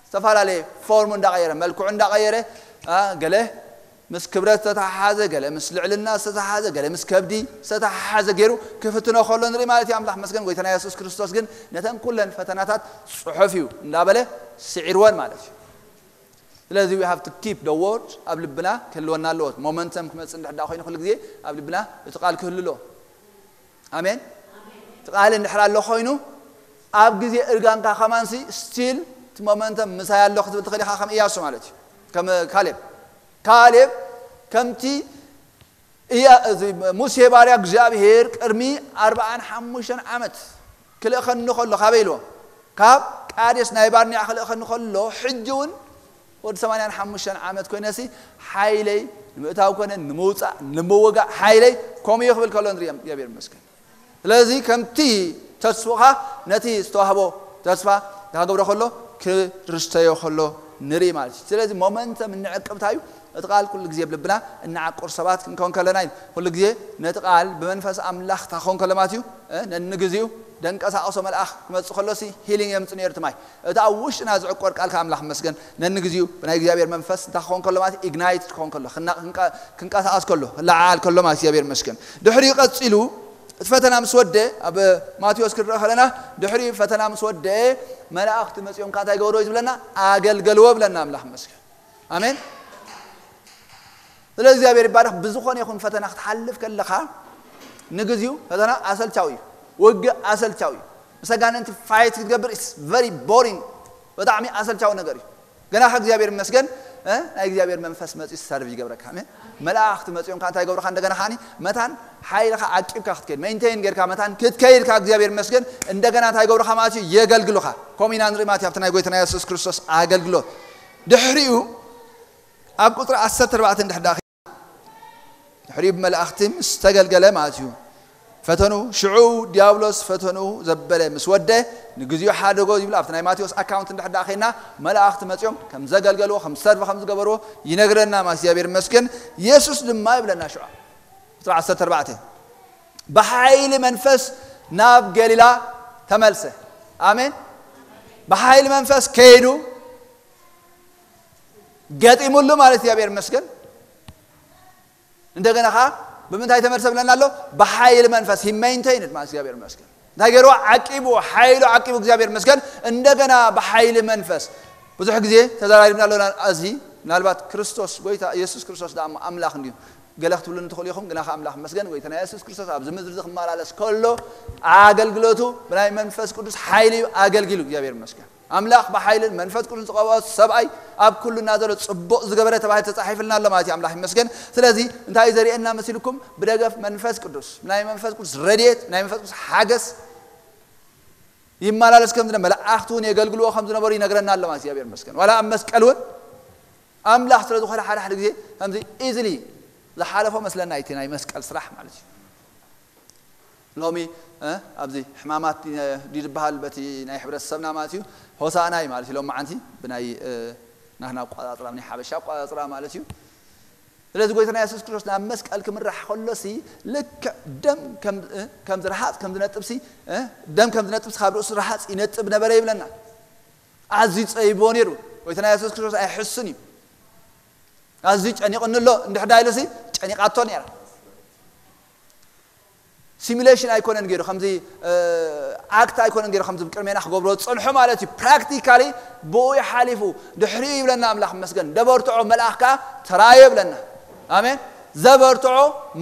ዝተፈላለየ ፎርሙ እንዳቐየረ መልክዑ እንዳቐየረ አ፣ ገለ ምስ ክብረት ዝተተሓሓዘ ገለ ምስ ልዕልና ዝተተሓሓዘ ገለ ምስ ከብዲ ዝተተሓሓዘ ገይሩ ክፍትኖ ከሎ ንርኢ ማለት እዩ። ኣምላኽ መስገን ጎይታና የሱስ ክርስቶስ ግን ነተን ኩለን ፈተናታት ጽሑፍ እዩ እንዳበለ ስዒርወን ማለት እዩ። ስለዚ we have to keep the word ኣብ ልብና ክህልወና ኣለዎ። ሞመንተም ክመፅእ እንድሕር ዳ ኮይኑ ኩሉ ግዜ ኣብ ልብና እቲ ቃል ክህሉ ኣለዎ። ኣሜን። እቲ ቃል እንድሕር ኣሎ ኮይኑ ኣብ ግዜ እርጋንካ ከማንሲ ስቲል እቲ ሞመንተም ምሳይ ኣሎ ክትብል ትኽእል ኢኻ። ከም እያሱ ማለት እዩ። ከም ካሌብ ካሌብ ከምቲ እያ እዚ ሙሴ ባርያ እግዚኣብሔር ቅድሚ ኣርባዓን ሓሙሽተን ዓመት ክልእኸኒ ከሎ ካበይ ኢልዎ ካብ ቃዴስ ናይ ባርንያ ክልእኸኒ ከሎ ሕጂ እውን ወዲ ሰማንያን ሓሙሽተን ዓመት ኮይነሲ ሓይለይ ንምእታው ኮነ ንምውፃእ ንምውጋእ ሓይለይ ከምኡ እዩ ክብል ከሎ ንሪኦም እግዚኣብሔር ይመስገን። ስለዚ ከምቲ ተስፋኻ ነቲ ዝተዋህቦ ተስፋ ክገብሮ ከሎ ክርስተዮ ከሎ ንርኢ ማለት እዩ። ስለዚ ሞመንተም እንዕቅብ እንታይ እዩ? እቲ ቃል ኩሉ ግዜ ብልብና እንዓቁር ሰባት ክንከውን ከለና እዩ። ኩሉ ግዜ ነቲ ቃል ብመንፈስ ኣምላኽ ታኾን ከሎ ማለት እዩ እ፣ ነንግዜኡ ደንቀሳቕሶ መልኣኽ ክመጽእ ከሎሲ ሂሊንግ የምጽእ ነይሩ ትማይ። እቲ ኣብ ውሽጥና ዝዕቆር ቃል ከኣ ኣምላኽ መስገን ነንግዜኡ ብናይ እግዚኣብሔር መንፈስ እንታይ ክኸውን ከሎ ማለት ኢግናይት ክኸውን ከሎ ክና- ክንቀ- ክንቀሳቐስ ከሎ ክለዓዓል ከሎ ማለት እግዚኣብሔር መስገን። ድሕሪኡ ቀጺሉ እቲ ፈተና ምስ ወደ ኣብ ማቴዎስ ክንረአ ከለና ድሕሪኡ ፈተና ምስ ወደ መላእኽቲ መጺኦም ከዓ እንታይ ገብሮ እዩ ዝብለና? ኣገልገልዎ ብለና ኣምላኽ መስገን። ኣሜን። ስለ እግዚኣብሔር ይባረክ። ብዝኾነ ይኹን ፈተና ክትሓልፍ ከለኻ ንግዚኡ ፈተና ኣሰልቻዊ እዩ። ውግእ ኣሰልቻዊ እዩ። ምስ ኣጋንንቲ ፋይት ክትገብር is very boring። ብጣዕሚ ኣሰልቻዊ ነገር እዩ። ገና ከ እግዚኣብሔር ይመስገን እ፣ ናይ እግዚኣብሔር መንፈስ መፂ ሰርቭ ይገብረካ። ኣሜን። መላእኽቲ መጺኦም ከኣ እንታይ ገብሩኻ? እንደገና ከኣኒ መታን ሓይልኻ ዓቂብካ ክትከይድ፣ ሜንቴን ጌርካ መታን ክትከይድ ከኣ እግዚኣብሔር ይመስገን። እንደገና እንታይ ገብሩኻ ማለት እዩ? የገልግሉኻ። ከምኡ ኢና ንርኢ ማለት እዩ ኣብቲ ናይ ጎይታና የሱስ ክርስቶስ ኣገልግሎት። ድሕሪኡ ኣብ ቁጽሪ ዓሰርተ ኣርባዕተ እንድሕር ደኣ ድሕሪኡ ብመላእኽቲ ምስ ተገልገለ ማለት እዩ። ፈተኑ፣ ሽዑ ዲያብሎስ ፈተኑ ዘበለ ምስ ወደ ንግዚኡ ሓደጎ ይብል። ኣብቲ ናይ ማቴዎስ ኣካውንት እንድሕር ደኣ ኸይና መላእኽቲ መጺኦም ከም ዘገልገልዎ፣ ከም ሰርቭ ከም ዝገበርዎ ይነግረና ማለት እግዚኣብሔር ይመስገን። የሱስ ድማ ይብለና ሽዑ ቁጽሪ ዓሰርተ ኣርባዕተ ብሓይሊ መንፈስ ናብ ገሊላ ተመልሰ። ኣሜን። ብሓይሊ መንፈስ ከይዱ ገጢሙሉ ማለት እግዚኣብሔር ይመስገን። እንደገና ኸዓ ብምንታይ ተመልሰ ብለና ኣሎ? ብሓይሊ መንፈስ። He maintained ማለት እግዚኣብሔር ይመስገን። እንታይ ገይርዎ? ዓቂብዎ፣ ሓይሉ ዓቂቡ እግዚኣብሔር ይመስገን። እንደገና ብሓይሊ መንፈስ። ብዙሕ ግዜ ተዘራሪብና ኣለና። እዚ ምናልባት ክርስቶስ ጎይታ ኢየሱስ ክርስቶስ ደኣ ኣምላኽ እንድዩ። ገለ ክትብሉኒ ትኽእሉ ኢኹም፣ ግና ኸዓ ኣምላኽ ይመስገን፣ ጎይታና የሱስ ክርስቶስ ኣብዚ ምድሪ እዚ ክመላለስ ከሎ ኣገልግሎቱ ብናይ መንፈስ ቅዱስ ሓይሊ እዩ ኣገልጊሉ፣ እግዚኣብሔር ይመስገን። ኣምላኽ ብሓይልን መንፈስ ቅዱስ ዝቐብኦ ሰብኣይ ኣብ ኩሉ እናዘሎ ጽቡቕ ዝገበረ ተባሂሉ ተጻሒፍልና ኣሎ ማለት እዩ። ኣምላኽ ይመስገን። ስለዚ እንታይ እዩ ዘርእየና መሲልኩም? ብደገፍ መንፈስ ቅዱስ፣ ብናይ መንፈስ ቅዱስ ረድኤት፣ ናይ መንፈስ ቅዱስ ሓገዝ ይመላለስ ከም ዝነበረ፣ መላእኽቲ እውን የገልግልዎ ከም ዝነበሩ ይነግረና ኣሎ ማለት እዩ። እግዚኣብሔር ይመስገን። ዋላ ኣብ መስቀል እውን ኣምላኽ ስለ ዝኾነ ሓደ ሓደ ግዜ ከምዚ ኢዝሊ ዝሓለፎ መስለና እቲ ናይ መስቀል ስራሕ ማለት እዩ። ሎሚ እ፣ ኣብዚ ሕማማት ድዩ ዝበሃል በቲ ናይ ሕብረተሰብና ማለት እዩ፣ ሆሳእና እዩ ማለት እዩ። ሎማዓንቲ ብናይ እ፣ ናህና ኣቋጻጽራ፣ ብናይ ሓበሻ ኣቋጻጽራ ማለት እዩ። ስለዚ ጎይታና የሱስ ክርስቶስ ናብ መስቀል ክምራሕ ከሎሲ ልክዕ ደም ከም እ፣ ከም ዝረሃጽ ከም ዝነጥብሲ እ፣ ደም ከም ዝነጥብሲ ካብ ርእሱ ረሃጽ ይነጥብ ነበረ ይብለና። ኣዝዩ ጸይቦ ነይሩ። ጎይታና የሱስ ክርስቶስ ኣይሕሱን እዩ። ኣዝዩ ጨኒቕኒ ኣሎ እንድሕር ዳ ኢሉሲ ጨኒቓቶ ነይራ። ሲሙሌሽን ኣይኮነን ገይሩ ከምዚ እ፣ ኣክት ኣይኮነን ገይሩ ከምዚ ቅድሜና ክገብሮ ዝጸንሑ ማለት እዩ። ፕራክቲካሊ ብኡ ሓሊፉ ድሕሪኡ ይብለና ኣምላኽ ይመስገን። ደበርትዖ መልኣኽ ከኣ ተራእዮ ይብለና። ኣሜን። ዘበርትዖ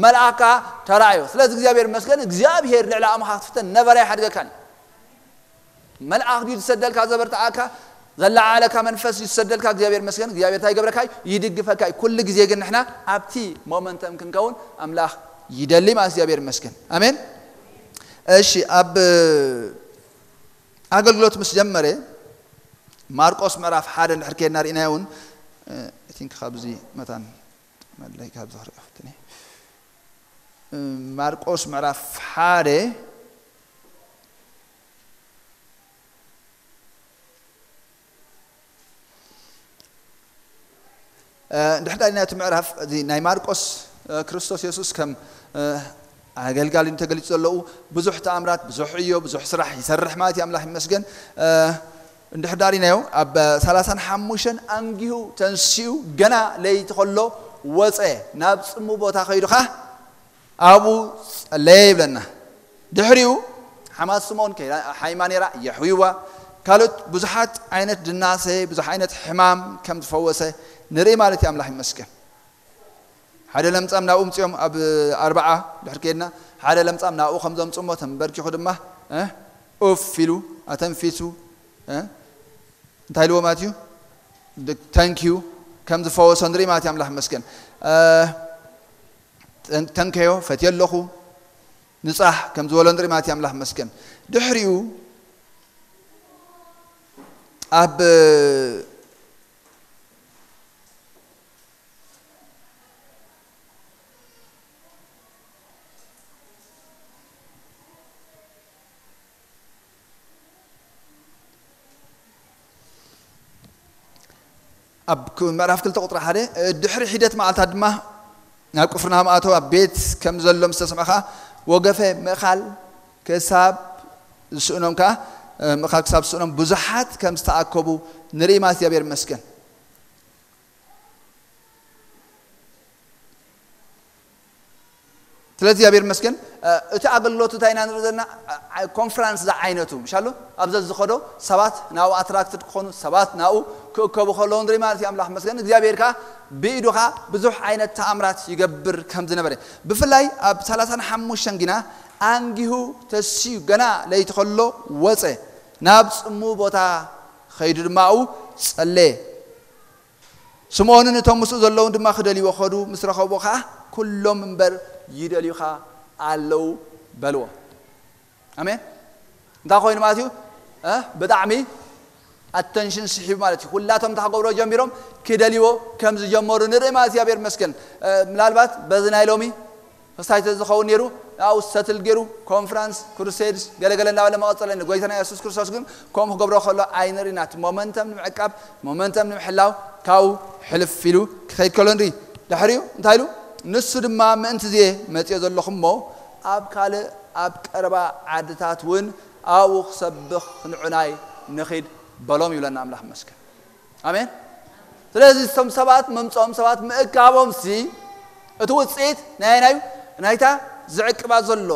መልኣኽ ከኣ ተራእዮ። ስለዚ እግዚኣብሔር ይመስገን፣ እግዚኣብሔር ልዕሊ ኣእምሮኻ ክትፍተን ነበረ ኣይሓድገካን እዩ። መልኣኽ ድዩ ዝሰደልካ ዘበርትዓካ? ዘለዓለካ መንፈስ ድዩ ዝሰደልካ? እግዚኣብሔር ይመስገን። እግዚኣብሔር እንታይ ይገብረካ እዩ? ይድግፈካ እዩ። ኩሉ ግዜ ግን ንሕና ኣብቲ ሞመንተም ክንከውን ኣምላኽ ይደሊ ማለት እግዚኣብሔር ይመስገን። ኣሜን። እሺ፣ ኣብ ኣገልግሎት ምስ ጀመረ ማርቆስ ምዕራፍ ሓደ እንድሕር ከድና ርኢናዮ እውን፣ እ፣ I think ካብዚ መታን መለይ ካብዚ ክርኢ ፍትኒ። እ፣ ማርቆስ ምዕራፍ ሓደ እ፣ እንድሕር ዳኣ ናይቲ ምዕራፍ እዚ ናይ ማርቆስ፣ እ፣ ክርስቶስ የሱስ ከም፣ እ፣ ኣገልጋሊ ተገሊጹ ዘለዉ ብዙሕ ተኣምራት፣ ብዙሕ ዕዮ፣ ብዙሕ ስራሕ ይሰርሕ ማለት እዩ። ኣምላኽ ይመስገን። እ፣ እንድሕር ዳኣ ሪናዮ ኣብ ሰላሳን ሓሙሽተን ኣንጊሁ ተንሲኡ ገና ለይቲ ከሎ ወጸ፣ ናብ ጽሙ ቦታ ከይዱ ኸኣ ኣብኡ ጸለየ ይብለና። ድሕሪኡ ሓማት ስምኦን ከይዳ ሓይማ ነይራ፣ የሕዊዋ። ካልኦት ብዙሓት ዓይነት ድናሰ፣ ብዙሕ ዓይነት ሕማም ከም ዝፈወሰ ንርኢ ማለት እዩ። ኣምላኽ ይመስገን። ሓደ ለምጻም ናብኡ ምጽኦም ኣብ ኣርብዓ ድሕር ከድና ሓደ ለምጻም ናብኡ ከም ዘምጽሞ ተንበርኪኹ ድማ እ፣ ኡፍ ኢሉ ኣተንፊሱ እ፣ እንታይ ኢልዎ ማለት እዩ? ተንኪዩ ከም ዝፈወሶ ንርኢ ማለት እዩ። ኣምላኽ ይመስገን። እ፣ ተን-፣ ተንከዮ፣ ፈትየ ኣለኹ፣ ንጻሕ ከም ዝበሎ ንርኢ ማለት እዩ። ኣምላኽ ይመስገን። ድሕሪኡ ኣብ ኣብ ክ-፣ ምዕራፍ ክልተ ቁጥሪ ሓደ፣ እ፣ ድሕሪ ሒደት መዓልታት ድማ ናብ ቅፍርናሆም ኣተወ። ኣብ ቤት ከም ዘሎ ምስ ተሰምዐ ኸኣ ወገፈ፣ ምእኻል ክሳብ ዝስእኖም ከኣ፣ እ፣ ምእኻል ክሳብ ዝስእኖም ብዙሓት ከም ዝተኣከቡ ንርኢ ማለት እግዚኣብሔር ይመስገን። ስለዚ እግዚኣብሔር ይመስገን፣ እ፣ እቲ ኣገልግሎት እንታይ ኢና ንርኢ ዘለና? እ፣ ኮንፈረንስ ዝዓይነቱ፣ ምሻሉ? ኣብዚ ዝኸዶ ሰባት ናብኡ ኣትራክትድ ክኾኑ፣ ሰባት ናብኡ ክእከቡ ከለዉ ንርኢ ማለት እዩ። ኣምላኽ ይመስገን። እግዚኣብሔር ከኣ ብኢዱ ከኣ ብዙሕ ዓይነት ተኣምራት ይገብር ከም ዝነበረ። ብፍላይ ኣብ ሰላሳን ሓሙሽተን ግና ኣንጊሁ ተሲኡ ገና ለይቲ ከሎ ወጸ፣ ናብ ጽምው ቦታ ኸይዱ ድማ ኣብኡ ጸለየ። ስምዖንን እቶም ምስኡ ዘለውን ድማ ክደልይዎ ኸዱ። ምስ ረኸብዎ ኸዓ፣ "ኩሎም እምበር ይደልዩኻ ኣለዉ" በልዎ። ኣሜን። እንታይ ኮይኑ ማለት እዩ? እ? ብጣዕሚ ኣተንሽን ስሒቡ ማለት እዩ። ኩላቶም እንታይ ክገብሮ ጀሚሮም? ክደልይዎ ከም ዝጀመሩ ንርኢ ማለት እዩ። እግዚኣብሔር ይመስገን። እ፣ ምናልባት በዚ ናይ ሎሚ ክስታይ ተዝኸውን ነይሩ፣ ኣብኡ ሰትል ገይሩ፣ ኮንፈረንስ፣ ክሩሴድስ፣ ገለገለ እናበለ መቐጸለ። ንጎይታና የሱስ ክርስቶስ ግን ከምኡ ክገብሮ ከሎ ኣይንርኢና። እቲ ሞመንተም ንምዕቃብ፣ ሞመንተም ንምሕላው ካብኡ ሕልፍ ኢሉ ክኸይድ ከሎ ንርኢ። ድሕሪኡ እንታይ ኢሉ? "ንሱ ድማ ምእንቲ እዜ መጺኦ ዘለኹ እሞ፣ ኣብ ካልእ፣ ኣብ ቀረባ ዓድታት እውን ኣብኡ ክሰብኽ ንዑናይ ንኺድ" በሎም ይብለና ኣምላኽ ይመስገን። ኣሜን። ስለዚ እቶም ሰባት ምምፅኦም፣ ሰባት ምእካቦም ሲ እቲ ውፅኢት ናይ ናዩ ናይታ ዝዕቅባ ዘሎ፣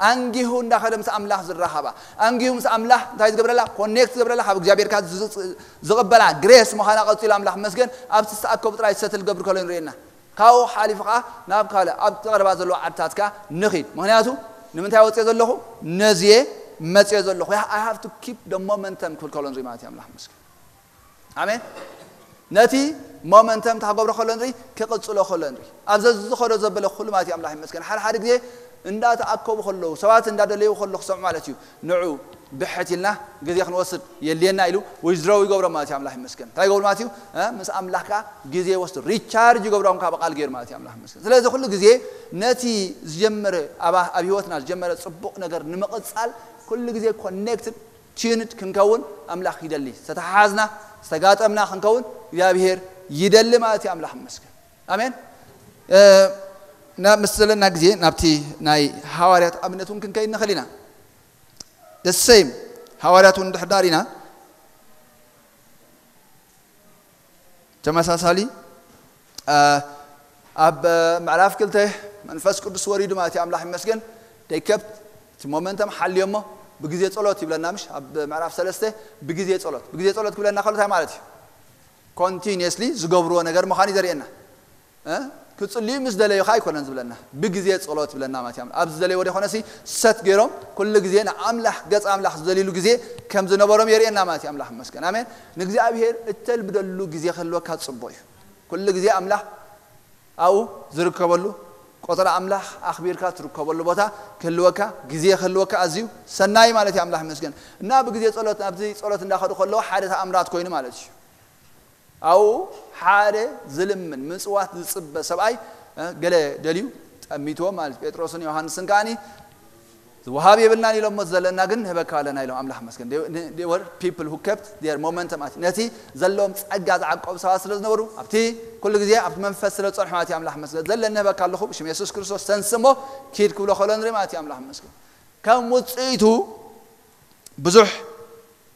ኣንጊሁ እንዳኸደ ምስ ኣምላኽ ዝራኸባ፣ ኣንጊሁ ምስ ኣምላኽ እንታይ ዝገብረላ? ኮኔክት ዝገብረላ፣ ካብ እግዚኣብሔር ካብ ዝፅ-፣ ዝቕበላ ግሬስ ምዃና ቀፂሉ ኣምላኽ መስገን ኣብቲ ዝተኣከቡ ጥራይ ሰትል ገብር ከሎ ንርእየና። ካብኡ ሓሊፉ ከዓ ናብ ካልእ ኣብ ቀረባ ዘለዎ ዓድታት ከዓ ንኺድ። ምኽንያቱ ንምንታይ ወፅየ ዘለኹ? ነዝየ መፅየ ዘለኹ። I have to keep the momentum ክብል ከሎ ንርኢ ማለት እዩ። ኣምላኽ መስገን። ኣሜን። ነቲ ሞመንተም እንታይ ክገብሮ ከሎ ንርኢ? ክቕጽሎ ከሎ ንርኢ። ኣብ ዘዝኸዶ ዘበለ ኩሉ ማለት እዩ። ኣምላኽ ይመስገን። ሓደ ሓደ ግዜ እንዳተኣከቡ ከለዉ፣ ሰባት እንዳደለዩ ከሎ ክሰምዑ ማለት እዩ። ንዑ ብሕት ኢልና ግዜ ክንወስድ የድልየና ኢሉ ዊዝድሮው ይገብሮ ማለት እዩ። ኣምላኽ ይመስገን። እንታይ ይገብሩ ማለት እዩ? እ፣ ምስ ኣምላኽ ከዓ ግዜ ይወስዱ። ሪቻርጅ ይገብሮም ካብ ቃል ገይሩ ማለት እዩ። ኣምላኽ ይመስገን። ስለዚ ኩሉ ግዜ ነቲ ዝጀመረ፣ ኣብ፣ ኣብ ህይወትና ዝጀመረ ጽቡቕ ነገር ንምቕጻል ኩሉ ግዜ ኮኔክትድ ቲዩንድ ክንከውን ኣምላኽ ይደሊ። ዝተተሓሓዝና፣ ዝተጋጠምና ክንከውን እግዚኣብሔር ይደሊ ማለት እዩ። ኣምላኽ ይመስገን። ኣሜን። እ፣ ናብ ምስ ዘለና ግዜ ናብቲ ናይ ሃዋርያት ኣብነት እውን ክንከይድ ንኽእል ኢና። The same ሃዋርያት እውን እንድሕር ዳር ኢና ተመሳሳሊ፣ እ፣ ኣብ ምዕራፍ ክልተ መንፈስ ቅዱስ ወሪዱ ማለት እዩ። ኣምላኽ ይመስገን። ደይከብት እቲ ሞመንተም ሓልዮ እሞ ብግዜ ጸሎት ይብለና፣ ምሽ? ኣብ ምዕራፍ ሰለስተ ብግዜ ጸሎት፣ ብግዜ ጸሎት ክብለና ከሎ እንታይ ማለት እዩ? ኮንቲኒየስሊ ዝገብርዎ ነገር ምዃኑ እዩ ዘርእየና። እ? ክጽልዩ ምስ ደለዩ ኸኣ ኣይኮነን ዝብለና፣ ብግዜ ጸሎት ይብለና ማለት እዩ። ኣብ ዝደለይዎ ደይኮነሲ ሰት ገይሮም ኩሉ ግዜ ንኣምላኽ፣ ገጽ ኣምላኽ ዝደልይሉ ግዜ ከም ዝነበሮም የርእየና ማለት እዩ። ኣምላኽ ይመስገን። ኣሜን። ንእግዚኣብሔር እተልምደሉ ግዜ ክህልወካ ጽቡቕ እዩ። ኩሉ ግዜ ኣምላኽ ኣብኡ ዝርከበሉ፣ ቆጸራ ኣምላኽ ኣኽቢርካ ትርከበሉ ቦታ ክህልወካ፣ ግዜ ክህልወካ ኣዝዩ ሰናይ ማለት እዩ። ኣምላኽ ይመስገን። እና ብግዜ ጸሎት፣ ናብዚ ጸሎት እንዳኸዱ ከለዉ ሓደ ተኣምራት ኮይኑ ማለት እዩ። ኣብኡ ሓደ ዝልምን ምጽዋት ዝጽበ ሰብኣይ፣ እ፣ ገለ ደልዩ ጠሚትዎ ማለት እዩ። ጴጥሮስን ዮሃንስን ከኣኒ ዝወሃብ የብልናን ኢሎሞ፣ ዘለና ግን ንህበካ ኣለና ኢሎም። ኣምላኽ መስገን። They, they were people who kept their momentum። ነቲ ዘለዎም ጸጋ ዝዓቀቡ ሰባት ስለ ዝነበሩ፣ ኣብቲ ኩሉ ግዜ ኣብቲ መንፈስ ስለ ዝጸንሑ ማለት እዩ። ኣምላኽ መስገን። ዘለ ንህበካ ኣለኹ ብሽም የሱስ ክርስቶስ ተንስሞ ኪድ ክብሎ ከሎ ንርኢ ማለት እዩ። ኣምላኽ መስገን። ከም ውጽኢቱ ብዙሕ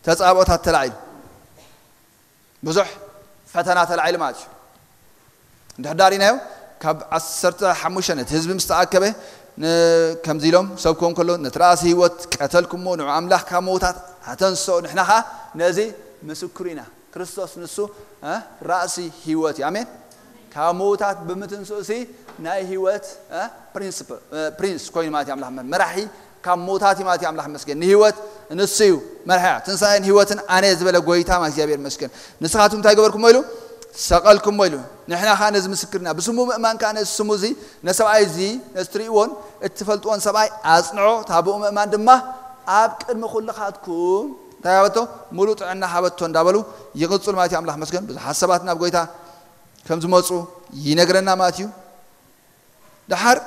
ተጻብኦታት ተላዒሉ፣ ብዙሕ ፈተና ተላዒሉ ማለት እዩ። እንድሕር ዳሪናዮ ካብ ዓሰርተ ሓሙሽተ ነቲ ህዝቢ ምስ ተኣከበ፣ ን-፣ ከምዚ ኢሎም ሰብክዎም ከሎ፣ "ነቲ ራእሲ ህይወት ቀተልኩሞ፣ ንዑ ኣምላኽ ካብ ምዉታት ኣተንስኦ፣ ንሕና ኸኣ ነዚ ምስክሩ ኢና።" ክርስቶስ ንሱ፣ እ፣ ራእሲ ህይወት እዩ። ኣሜን። ካብ ምዉታት ብምትንስኡ ሲ ናይ ህይወት፣ እ፣ ፕሪንስፕል፣ እ፣ ፕሪንስ ኮይኑ ማለት እዩ። ኣምላኽ መ-፣ መራሒ ካብ ምዉታት እዩ ማለት እዩ። ኣምላኽ መስገን። ንህይወት ንሱ እዩ መርሓያ። ትንሳኤን ህይወትን ኣነ ዝበለ ጎይታ ማለት እግዚኣብሔር መስገን። ንስኻትኩም እንታይ ገበርኩሞ ኢሉ? ሰቐልኩሞ ኢሉ። ንሕና ኸኣ ነዚ ምስክርና፣ ብስሙ ምእማን ከኣ ነዚ ስሙ እዚ፣ ነሰብኣይ እዚ፣ ነዚ ትርእይዎን እትፈልጥዎን ሰብኣይ ኣጽንዖ፣ እታ ብኡ ምእማን ድማ ኣብ ቅድሚ ኩልኻትኩም እንታይ ሃበቶ? ምሉእ ጥዕና ሃበቶ እንዳበሉ ይቕጽሉ ማለት እዩ። ኣምላኽ መስገን። ብዙሓት ሰባት ናብ ጎይታ ከም ዝመጹ ይነግረና ማለት እዩ። ደሓር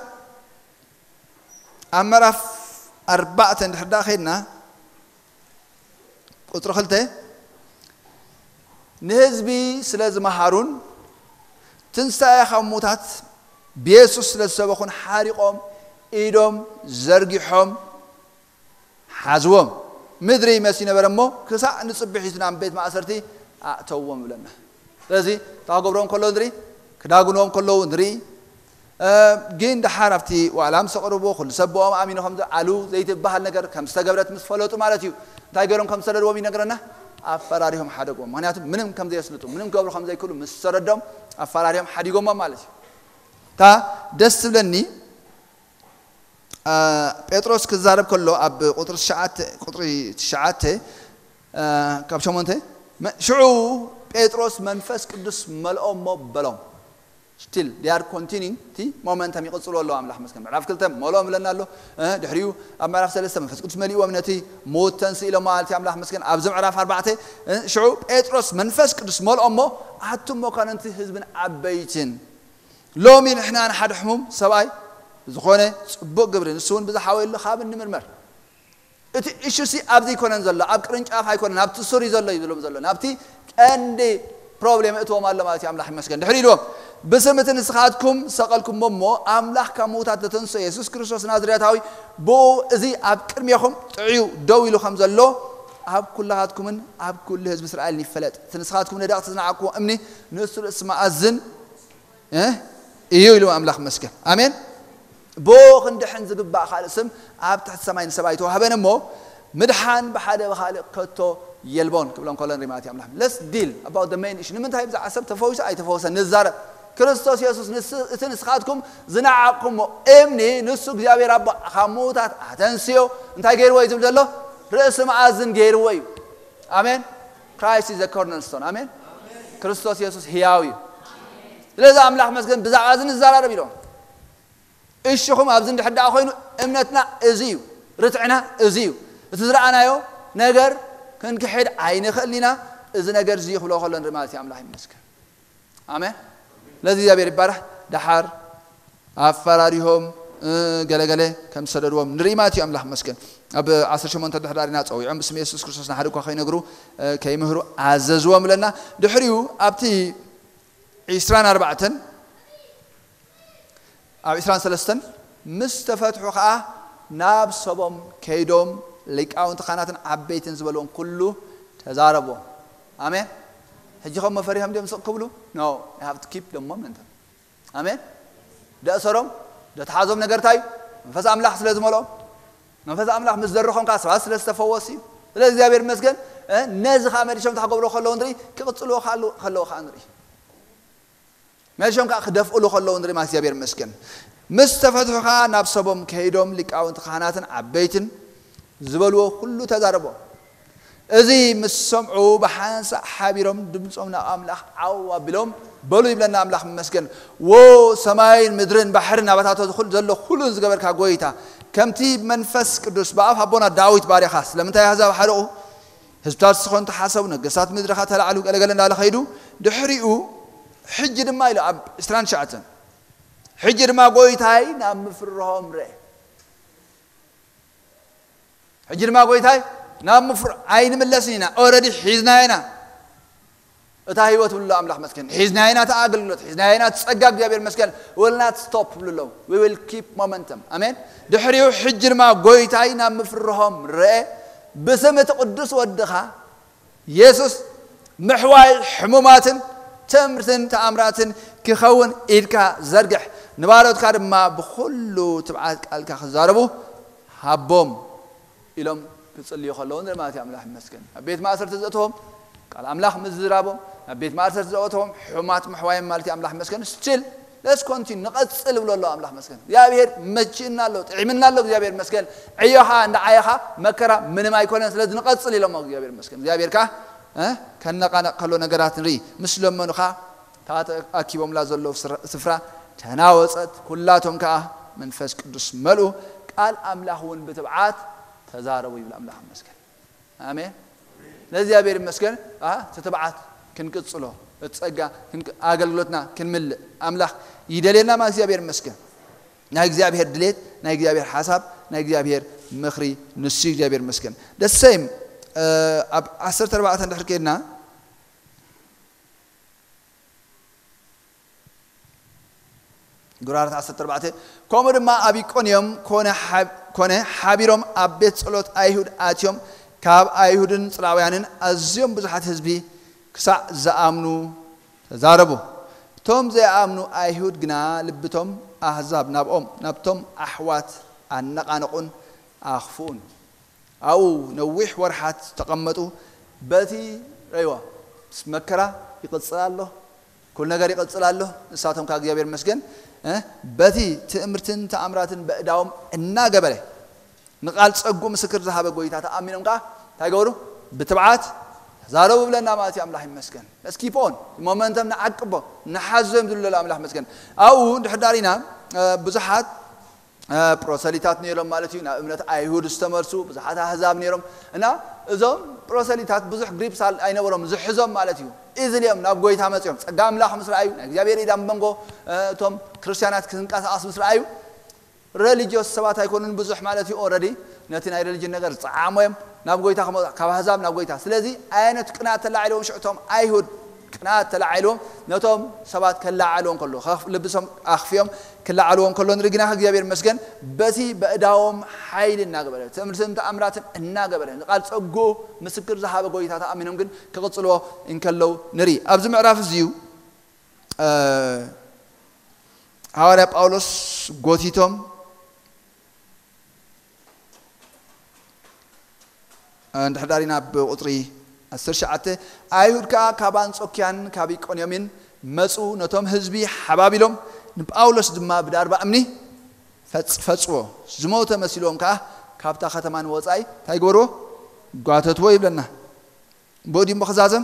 ኣብ ምዕራፍ ኣርባዕተ እንድሕር ደኣ ኸይድና፣ ቁጽሪ ክልተ፣ ንህዝቢ ስለ ዝመሃሩን ትንሳኤ ካብ ሙታት ብየሱስ ስለ ዝሰበኹን ሓሪቖም ኢዶም ዘርጊሖም ሓዝዎም። ምድሪ ይመሲ ነበረ እሞ ክሳዕ ንጽብሒቱ ናብ ቤት ማእሰርቲ ኣእተዎም ይብለና። ስለዚ እንታይ ክገብሮም ከለዉ ንርኢ፣ ክዳግኖም ከለዉ ንርኢ። እ፣ ግን ደሓር ኣብቲ ዋላ ምስ ኣቕርቦ ኩሉ ሰብ ብኦም ኣሚኑ ከም ዝኣሉ ዘይትበሃል ነገር ከም ዝተገብረት ምስ ፈለጡ ማለት እዩ። እንታይ ገይሮም ከም ዝሰደድዎም ይነግረና። ኣፈራሪሆም ሓደግዎም። ምኽንያቱ ምንም ከም ዘየስልጡ፣ ምንም ክገብሩ ከም ዘይክእሉ ምስ ተረዶም ኣፈራሪሆም ሓዲጎሞም ማለት እዩ። እታ ደስ ትብለኒ፣ አ፣ ጴጥሮስ ክዛረብ ከሎ ኣብ ቁጥሪ ትሽዓተ፣ ቁጥሪ ትሽዓተ፣ አ፣ ካብ ሸሞንተ፣ መ-፣ ሽዑ ጴጥሮስ መንፈስ ቅዱስ መልኦም እሞ በሎም። Still they are continuing፣ እቲ ሞመንተም ይቕጽሉ ኣለዉ። ኣምላኽ መስገን ምዕራፍ ክልተ መልኦም ብለና ኣሎ። ድሕሪኡ ኣብ ምዕራፍ ሰለስተ መንፈስ ቅዱስ መሊእዎም ነቲ ምዉት ተንስ ኢሎም ማለት ኣምላኽ መስገን ኣብዚ ምዕራፍ ኣርባዕተ። ሽዑ ጴጥሮስ መንፈስ ቅዱስ መልኦም እሞ ኣቱም መኳንንቲ ህዝብን ዓበይትን፣ ሎሚ ንሕና ንሓደ ሕሙም ሰብኣይ ዝኾነ ጽቡቕ ግብሪ ንሱ እውን ብዝሓወየሉ ካብ እንምርመር፣ እቲ እሹ ሲ ኣብዚ ኣይኮነን ዘሎ፣ ኣብ ቅርንጫፍ ኣይኮነን፣ ኣብቲ ሱር እዩ ዘሎ ይብሎም ዘሎ፣ ናብቲ ቀንዲ ፕሮብሌም እእትዎም ኣሎ ማለት እዩ። ኣምላኽ ይመስገን። ድሕሪ ኢልዎም፣ ብስም እቲ ንስኻትኩም ሰቐልኩሞ እሞ ኣምላኽ ካብ ምዉታት ዘተንስኦ የሱስ ክርስቶስ ናዝሬታዊ፣ ብኡ እዚ ኣብ ቅድሜኹም ጥዕዩ ደው ኢሉ ከም ዘሎ ኣብ ኩላኻትኩምን ኣብ ኩሉ ህዝቢ እስራኤልን ይፈለጥ። እቲ ንስኻትኩም ነደቕቲ ዝነዓቕኩዎ እምኒ ንሱ ርእሲ መኣዝን እዩ ኢሉ ኣምላኽ መስገን። ኣሜን። ብኡ ክንድሕን ዝግባእ ካልእ ስም ኣብ ትሕቲ ሰማይ ንሰብ ኣይተዋህበን እሞ ምድሓን ብሓደ ብኻልእ ከቶ የልቦን ክብሎም ከሎ ንርኢ ማለት እዩ። ኣምላኽ let's deal about the main issue። ንምንታይ ብዛዕባ ሰብ ተፈዊሱ ኣይተፈወሰ ንዛረብ። ክርስቶስ የሱስ ንስ- እቲ ንስኻትኩም ዝነዓቕኩሞ እምኒ ንሱ እግዚኣብሔር ኣቦ ካብ ምዉታት ኣተንስዮ እንታይ ገይርዎ እዩ ዝብል ዘሎ? ርእሲ መኣዝን ገይርዎ እዩ። ኣሜን። Christ is the cornerstone። ኣሜን። ክርስቶስ የሱስ ህያው እዩ። ስለዚ ኣምላኽ መስገን ብዛዕባ እዚ ንዘራረብ ኢሎም። እሽኹም ኣብዚ እንድሕር ደኣ ኮይኑ እምነትና እዚ እዩ፣ ርትዕና እዚ እዩ። እቲ ዝረኣናዮ ነገር ክንክሕድ ኣይንኽእል ኢና። እዚ ነገር እዚ ክብሎ ከሎ ንርኢ ማለት እዩ። ኣምላኽ ይመስገን። ኣሜን። ስለዚ እግዚኣብሔር ይባረኽ። ደሓር ኣፈራሪሆም ገለገለ ከም ዝሰደድዎም ንርኢ ማለት እዩ። ኣምላኽ መስገን። ኣብ ዓሰርተ ሸሞንተ ድሕዳሪና ጸዊዖም ብስም የሱስ ክርስቶስ ንሓደ እኳ ከይነግሩ ከይምህሩ ኣዘዝዎም ብለና። ድሕሪኡ ኣብቲ ዕስራን ኣርባዕተን ኣብ ዕስራን ሰለስተን ምስ ተፈትሑ ኸዓ ናብ ሰቦም ከይዶም ሊቃውንቲ ካህናትን ዓበይትን ዝበልዎም ኩሉ ተዛረብዎም። ኣሜን። ሕጂ ከም መፈሪሆም ድዮም ስቕ ክብሉ? No, they have to keep the momentum። ኣሜን። ደእሰሮም ደተሓዞም ነገር እንታይ እዩ? መንፈስ ኣምላኽ ስለ ዝመልኦም፣ መንፈስ ኣምላኽ ምስ ዘርኾም ከዓ ሰባት ስለ ዝተፈወሱ እዩ። ስለ እግዚኣብሔር ይመስገን። ነዚ ከዓ መሊሶም እንታይ ክገብሩ ከለዉ ንርኢ? ክቕፅልዎ ከለዉ ከዓ ንርኢ። መሊሶም ከዓ ክደፍእሉ ከለዉ ንርኢ ማለት እግዚኣብሔር ይመስገን። ምስ ተፈትሑ ከዓ ናብ ሰቦም ከይዶም ሊቃውንቲ ካህናትን ዓበይትን ዝበልዎ ኩሉ ተዛረቦ። እዚ ምስ ሰምዑ ብሓንሳእ ሓቢሮም ድምፆም ናብ ኣምላኽ ዓው ኣቢሎም በሉ ይብለና ኣምላኽ ይመስገን። ዎ ሰማይን ምድርን ባሕርን ናባታቶ ዝኹል ዘሎ ኩሉን ዝገበርካ ጎይታ፣ ከምቲ መንፈስ ቅዱስ ብኣፍ ኣቦና ዳዊት ባርያኻ ስለምንታይ ኣህዛብ ሓደቑ፣ ህዝብታት ዝኾኑ ተሓሰቡ፣ ነገስታት ምድርኻ ተላዕሉ ገለገለ እንዳለ ኸይዱ ድሕሪኡ ሕጂ ድማ ኢሉ ኣብ ዕስራን ትሽዓተን ሕጂ ድማ ጎይታይ ናብ ምፍርሆም ርአ። ሕጂ ድማ ጎይታይ ናብ ምፍር ኣይንምለስን ኢና። ኦረዲ ሒዝናዮ ኢና። እታ ህይወት ብሎ ኣምላኽ መስገን ሒዝናዮ ኢና። እታ ኣገልግሎት ሒዝናዮ ኢና። እቲ ጸጋ እግዚኣብሔር መስገን will not stop ብሉ ኣለዉ። We will keep momentum። ኣሜን። ድሕሪኡ ሕጂ ድማ ጎይታይ ናብ ምፍርሆም ርአ። ብስም እቲ ቅዱስ ወድኻ የሱስ ምሕዋይ ሕሙማትን ትእምርትን ተኣምራትን ክኸውን ኢድካ ዘርግሕ፣ ንባሮትካ ድማ ብኹሉ ትብዓት ቃልካ ክዛረቡ ሃቦም ኢሎም ክጽልዩ ከለዉ ንርኢ ማለት እዩ። ኣምላኽ ይመስገን። ኣብ ቤት ማእሰርቲ ዘእተዎም ቃል ኣምላኽ ምዝራቦም፣ ናብ ቤት ማእሰርቲ ዘእተዎም ሕሙማት ምሕዋዮም ማለት እዩ። ኣምላኽ ይመስገን። ስቲል let's continue ንቐጽል ብሎ ኣሎ ኣምላኽ መስገን። እግዚኣብሔር መቺእና ኣሎ፣ ጥዒምና ኣሎ። እግዚኣብሔር መስገን። ዕዮኻ እንዳ ዓየኻ መከራ ምንም ኣይኮነን። ስለዚ ንቐጽል ኢሎሞ እግዚኣብሔር መስገን። እግዚኣብሔር ከኣ ከነቓነቕ ከሎ ነገራት ንርኢ። ምስ ለመኑኻ እታ ተኣኪቦምላ ዘለዉ ስፍራ ተናወጸት፣ ኩላቶም ከኣ መንፈስ ቅዱስ መልኡ፣ ቃል ኣምላኽ እውን ብትብዓት ተዛረቡ ይብል። ኣምላኽ መስገን። ኣሜን። ለእግዚኣብሔር ይመስገን። እቲ ትብዓት ክንቅጽሎ፣ እቲ ጸጋ ኣገልግሎትና ክንምልእ ኣምላኽ ይደልየና። ማ እግዚኣብሔር ይመስገን። ናይ እግዚኣብሔር ድሌት፣ ናይ እግዚኣብሔር ሓሳብ፣ ናይ እግዚኣብሔር ምኽሪ ንሱ እግዚኣብሔር ይመስገን። ደሰይም ኣብ ዓሰርተ ኣርባዕተ እንድሕር ከድና ጉራራት ዓሰርተ ኣርባዕተ፣ ከምኡ ድማ ኣብ ኢቆንዮም ኮነ ሓብ- ኮነ ሓቢሮም ኣብ ቤት ጸሎት ኣይሁድ ኣትዮም፣ ካብ ኣይሁድን ጽላውያንን ኣዝዮም ብዙሓት ህዝቢ ክሳዕ ዝኣምኑ ተዛረቡ። እቶም ዘይኣምኑ ኣይሁድ ግና ልብቶም ኣህዛብ ናብኦም ናብቶም ኣሕዋት ኣነቓነቑን ኣኽፍኡን። ኣብኡ ነዊሕ ወርሓት ተቐመጡ። በቲ ረይዋ ምስ መከራ ይቕጽል ኣሎ፣ ኩሉ ነገር ይቕጽል ኣሎ። ንሳቶም ካብ እግዚኣብሔር መስገን በቲ ትእምርትን ተኣምራትን በእዳዎም እናገበረ ንቓል ጸጉ ምስክር ዝሃበ ጎይታ ተኣሚኖም ከኣ እንታይ ገበሩ? ብትብዓት ዛረቡ ብለና ማለት እዩ። ኣምላኽ ይመስገን። እስኪ ፖን ሞመንተም ንዓቅቦ ንሓዞ እዮም ዝብሉ ኣምላኽ ይመስገን። ኣብኡ እንድሕር ዳሪና ብዙሓት ፕሮሰሊታት ነይሮም ማለት እዩ። ናብ እምነት ኣይሁድ ዝተመልሱ ብዙሓት ኣህዛብ ነይሮም እና እዞም ፕሮሰሊታት ብዙሕ ግሪፕስ ኣይነበሮም ዝሕዞም ማለት እዩ። ኢዝሊ እዮም ናብ ጎይታ መፅኦም። ፀጋ ኣምላኽ ምስ ረኣዩ ናይ እግዚኣብሔር ኢዳ መንጎ እቶም ክርስትያናት ክንቀሳቐስ ምስ ረኣዩ ረሊጅዮስ ሰባት ኣይኮኑን ብዙሕ ማለት እዩ። ኦረዲ ነቲ ናይ ረሊጅን ነገር ዝፀዓሞ እዮም ናብ ጎይታ ካብ ኣህዛብ ናብ ጎይታ። ስለዚ ኣየነት ቅንኣት ተላዒልዎም ሽዕቶም ኣይሁድ ቅንኣት ተላዒልዎም ነቶም ሰባት ከላዓልዎም ከሎ ልብሶም ኣኽፊኦም ክላዓልዎም ከሎ ንርኢ ግና እግዚኣብሔር መስገን በቲ በእዳዎም ሓይሊ እናገበረ ትእምርትን ተኣምራትን እናገበረ ንቃል ፀጉኡ ምስክር ዝሃበ ጎይታ ተኣሚኖም ግን ክቕፅልዎ እንከለው ንርኢ። ኣብዚ ምዕራፍ እዚ እዩ ሃዋርያ ጳውሎስ ጎቲቶም እንድሕዳሪ ናብ ቁፅሪ ዓሰርተ ትሽዓተ ኣይሁድ ከዓ ካብ ኣንጾኪያን ካብ ኢቆንዮምን መፁ፣ ነቶም ህዝቢ ሓባቢሎም ንጳውሎስ ድማ ብዳርባ እምኒ ፈፅዎ። ዝሞተ መሲልዎም ከዓ ካብታ ከተማ ንወፃኢ እንታይ ግበርዎ? ጓተትዎ ይብለና። ብኡ ድሞ ክዛዘም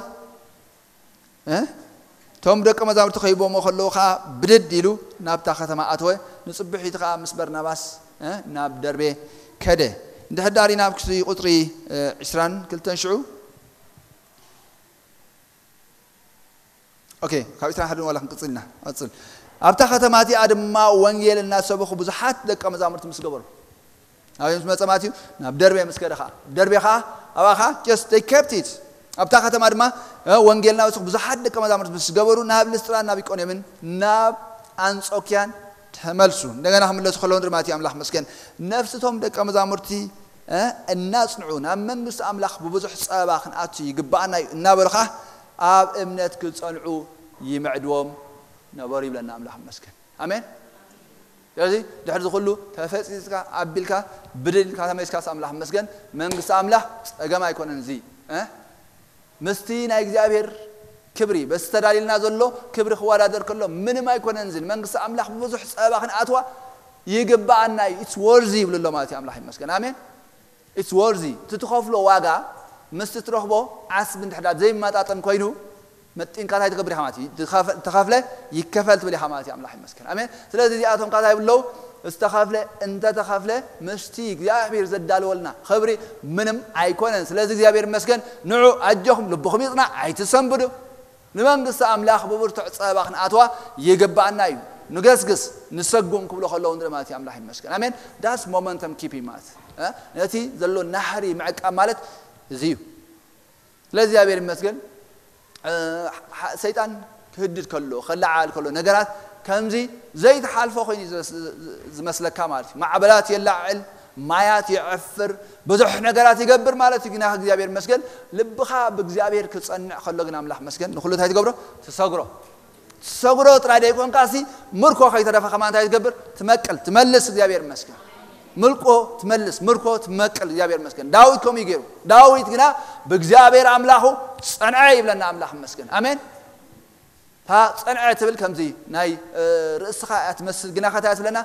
እቶም ደቂ መዛሙርቲ ከይቦሞ ከለዉ ከዓ ብድድ ኢሉ ናብታ ከተማ ኣተወ። ንፅብሒቱ ከዓ ምስ በርናባስ ናብ ደርቤ ከደ። እንድሕዳሪ ናብ ክሲ ቁፅሪ ዕስራን ክልተን ሽዑ ኦኬ ካብ ዕስራን ሓደን ዋላ ክንቅፅል ኢና። ቀፅል ኣብታ ከተማ እቲኣ ድማ ወንጌል እናሰበኹ ብዙሓት ደቂ መዛሙርቲ ምስ ገበሩ ኣበይ ምስ መፀ ማለት እዩ ናብ ደርቤ ምስ ከደ ከዓ ደርቤ ከዓ ኣብኣ ከዓ just they kept it ኣብታ ከተማ ድማ ወንጌል እናበሰኹ ብዙሓት ደቂ መዛሙርቲ ምስ ገበሩ ናብ ልስጥራን ናብ ኢቆንዮምን ናብ ኣንጾኪያን ተመልሱ። እንደገና ክምለሱ ከለዉ ንርኢ ማለት እዩ። ኣምላኽ መስገን ነፍስቶም ደቂ መዛሙርቲ እናጽንዑ ናብ መንግስቲ ኣምላኽ ብብዙሕ ጸበባ ክንኣቱ ይግባኣና እዩ እናበሉ ከዓ ኣብ እምነት ክጸንዑ ይምዕድዎም ነበሩ ይብለና ኣምላኽ መስገን። ኣሜን። ስለዚ ድሕሪ እዚ ኩሉ ተፈፂፅካ ኣቢልካ ብድል ኢልካ ተመሊስካስ ኣምላኽ መስገን መንግስቲ ኣምላኽ ፀገም ኣይኮነን። እዚ ምስቲ ናይ እግዚኣብሔር ክብሪ በዚ ተዳልልና ዘሎ ክብሪ ክወዳደር ከሎ ምንም ኣይኮነን። እዚ ንመንግስቲ ኣምላኽ ብብዙሕ ፀበባ ክንኣትዋ ይግበኣና እዩ። It's worthy ይብሉ ኣሎ ማለት እዩ። ኣምላኽ ይመስገን። ኣሜን። It's worthy። እቲ ትኸፍሎ ዋጋ ምስቲ ትረኽቦ ዓስቢ እንድሕዳር ዘይመጣጠን ኮይኑ መጢንካ እንታይ ትገብር ኢኻ ማለት እዩ። ተኸፍለ ይከፈል ትብል ኢኻ ማለት እዩ። ኣምላኽ ይመስገን። ኣሜን። ስለዚ እዚኣቶም ካታ ይብለው ዝተኸፍለ እንተተኸፍለ ምስቲ እግዚኣብሔር ዘዳለወልና ክብሪ ምንም ኣይኮነን። ስለዚ እግዚኣብሔር ይመስገን። ንዑ ኣጆኹም ልብኹም ይጽና ኣይትሰንብዱ። ንመንግስቲ ኣምላኽ ብብርቱዕ ጸባ ክንኣትዋ ይግባኣና እዩ። ንገስግስ ንሰጉም ክብሎ ከለዉ ንርኢ ማለት እዩ። ኣምላኽ ይመስገን። ኣሜን። ዳስ ሞመንተም ኪፒ ማለት ነቲ ዘሎ ናህሪ ምዕቃብ ማለት እዚ እዩ። ስለዚ እግዚኣብሔር ይመስገን። ሰይጣን ክህድድ ከሎ ከለዓል ከሎ ነገራት ከምዚ ዘይተሓልፎ ኮይኑ ዝመስለካ ማለት እዩ። ማዕበላት የላዕል፣ ማያት የዕፍር፣ ብዙሕ ነገራት ይገብር ማለት እዩ። ግና እግዚኣብሔር መስገን ልብኻ ብእግዚኣብሔር ክጸንዕ ከሎ ግን ኣምላኽ መስገን ንኩሉ እንታይ ትገብሮ? ትሰግሮ። ትሰግሮ ጥራይ ደይኮንካ ሲ ምርኮ ከይተረፈ ከማ እንታይ ትገብር? ትመቅል ትመልስ። እግዚኣብሔር መስገን ምልቆ ትመልስ ምርኮ ትመቅል። እግዚኣብሔር መስገን ዳዊት ከምኡ ገይሩ። ዳዊት ግና ብእግዚኣብሔር ኣምላኹ ጸንዐ ይብለና። ኣምላኽ መስገን ኣሜን። እታ ጸንዐ ትብል ከምዚ ናይ ርእስኻ እያ ትመስል፣ ግና ከታ ትብለና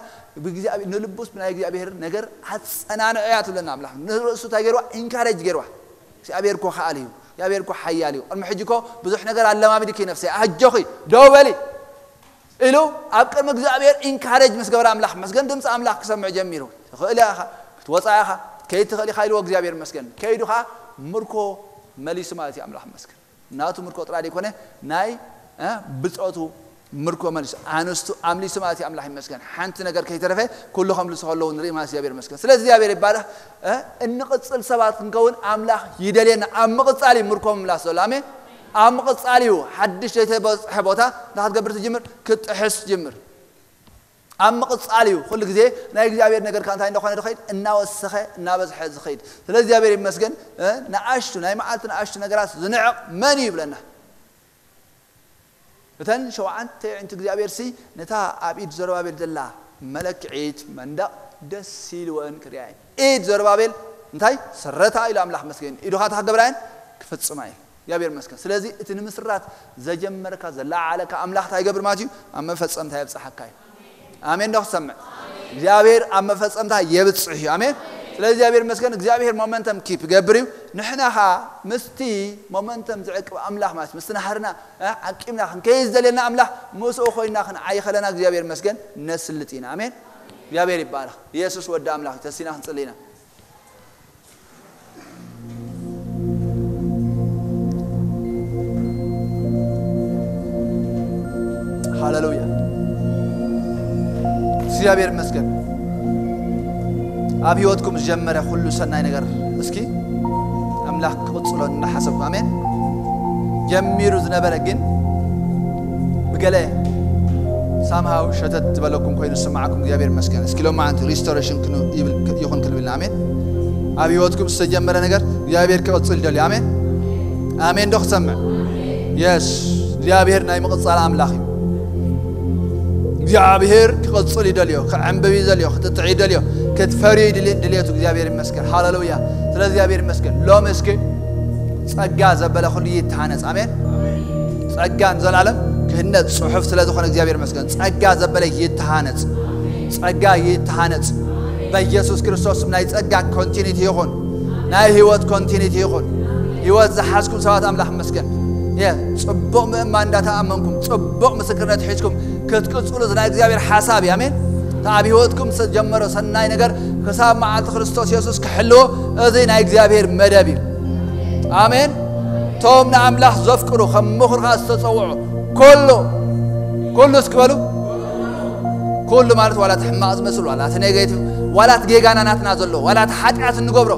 ንልቡስ ብናይ እግዚኣብሔር ነገር ኣጸናንዐ እያ ትብለና። ኣምላኽ ንርእሱ እንታይ ገይርዋ? ኢንካሬጅ ገይርዋ። እግዚኣብሔር እኮ ከኣል እዩ። እግዚኣብሔር እኮ ሓያል እዩ። ቅድሚ ሕጂ እኮ ብዙሕ ነገር ኣለማሚድኪ ነፍሰይ፣ ኣጆኺ ደው በሊ ኢሉ ኣብ ቅድሚ እግዚኣብሔር ኢንካሬጅ ምስ ገበረ ኣምላኽ መስገን ድምፂ ኣምላኽ ክሰምዕ ጀሚሩ። ትኽእል ኢኻ ክትወፃ ኢኻ ከይድ ትኽእል ኢኻ ኢልዎ እግዚኣብሔር መስገን ከይዱ ኸዓ ምርኮ መሊሱ ማለት እዩ። ኣምላኽ መስገን ናቱ ምርኮ ጥራይ ዘይኮነ ናይ ብፆቱ ምርኮ መሊሱ ኣንስቱ ኣምሊሱ ማለት እዩ። ኣምላኽ ይመስገን ሓንቲ ነገር ከይተረፈ ኩሉ ከምልሱ ከለዉ ንርኢ ማለት እግዚኣብሔር መስገን። ስለዚ እግዚኣብሔር ይባረኽ። እንቕፅል ሰባት ክንከውን ኣምላኽ ይደልየና። ኣብ ምቕፃል እዩ ምርኮ ምምላስ ዘሎ። ኣሜን። ኣብ ምቕፃል እዩ ሓድሽ ዘይተበፅሐ ቦታ እንታይ ክትገብር ትጅምር? ክትጥሕስ ትጅምር። ኣብ ምቕፃል እዩ ኩሉ ግዜ ናይ እግዚኣብሔር ነገር ከ እንታይ እንደኾነ ዝኸይድ እናወሰኸ እናበዝሐ ዝኸይድ። ስለ እግዚኣብሔር ይመስገን። ንኣሽቱ ናይ መዓልቲ ንኣሽቱ ነገራት ዝንዕቕ መን እዩ ይብለና። እተን ሸውዓተ ኣዒንቲ እግዚኣብሔር ሲ ነታ ኣብ ኢድ ዘሩባቤል ዘላ መለክዒት መንደቕ ደስ ኢልወን ክሪኣየን። ኢድ ዘሩባቤል እንታይ ስረታ ኢሉ ኣምላኽ መስገን ኢዱኻ እንታይ ክገብራየን ክፍፅማ እዩ። እግዚኣብሔር መስገን። ስለዚ እቲ ንምስራት ዘጀመርካ ዘላዓለካ ኣምላኽ እንታይ ይገብር ማለት እዩ? ኣብ መፈፀምታ የብፅሓካ እዩ። ኣሜን ዶ ክሰምዕ? እግዚኣብሔር ኣብ መፈፀምታ የብፅሕ እዩ። ኣሜን። ስለ እግዚኣብሔር መስገን እግዚኣብሔር ሞመንተም ኪፕ ገብር እዩ። ንሕና ኸዓ ምስቲ ሞመንተም ዝዕቅብ ኣምላኽ ማለት ምስቲ ናህርና ዓቂምና ክንከይድ ዝደልየና ኣምላኽ ምስኡ ኮይና ክንዓይ ከለና እግዚኣብሔር መስገን ነስልጥ ኢና። ኣሜን። እግዚኣብሔር ይባረኽ። ኢየሱስ ወዲ ኣምላኽ እዩ። ተሲና ክንጽሊ ኢና። ሃሌሉያ። እግዚኣብሔር ይመስገን። ኣብ ህይወትኩም ዝጀመረ ኩሉ ሰናይ ነገር እስኪ ኣምላኽ ክቕጽሎ እናሓሰብኩም፣ ኣሜን። ጀሚሩ ዝነበረ ግን ብገለ ሳምሃው ሸተት ዝበለኩም ኮይኑ ዝስማዓኩም እግዚኣብሔር ይመስገን። እስኪ ሎማዓንቲ ሪስቶሬሽን ይኹን ክንብልና፣ ኣሜን። ኣብ ህይወትኩም ዝተጀመረ ነገር እግዚኣብሔር ክቕጽል ይደልዩ፣ ኣሜን። ኣሜን ዶ ክሰምዕ? የስ። እግዚኣብሔር ናይ ምቕጻል ኣምላኽ እዩ። እግዚኣብሔር ክቕጽል ይደልዮ፣ ክዕንብብ ይደልዮ፣ ክትጥዕ ይደልዮ፣ ክትፈርዩ ይድል- ድልየቱ እግዚኣብሔር ይመስገን። ሃሌሉያ። ስለ እግዚኣብሔር ይመስገን። ሎም እስኪ ጸጋ ዘበለ ኩሉ ይተሃነጽ። ኣሜን። ጸጋ ንዘላለም ክህነጽ ጽሑፍ ስለ ዝኾነ እግዚኣብሔር ይመስገን። ጸጋ ዘበለ ይተሃነጽ። ጸጋ ይተሃነጽ። በኢየሱስ ክርስቶስ ስም ናይ ጸጋ ኮንቲኒቲ ይኹን። ናይ ህይወት ኮንቲኒቲ ይኹን። ህይወት ዝሓዝኩም ሰባት ኣምላኽ ይመስገን። የ- ጽቡቕ ምእማን እንዳተኣመንኩም ጽቡቕ ምስክርነት ሒዝኩም ክትቅጽሉ ናይ እግዚኣብሔር ሓሳብ እዩ። ኣሜን። እቲ ኣብ ህይወትኩም ዝተጀመረ ሰናይ ነገር ክሳብ መዓልቲ ክርስቶስ የሱስ ክሕልዎ እዚ ናይ እግዚኣብሔር መደብ እዩ። ኣሜን። እቶም ንኣምላኽ ዘፍቅሩ ከም ምኽሩ ከዓ ዝተጸውዑ ኩሉ ኩሉ እስኪ በሉ። ኩሉ ማለት ዋላ እቲ ሕማቕ ዝመስል ዋላ እቲ ኔጌቲቭ ዋላ እቲ ጌጋና ናትና ዘሎ ዋላ እቲ ሓጢኣት እንገብሮ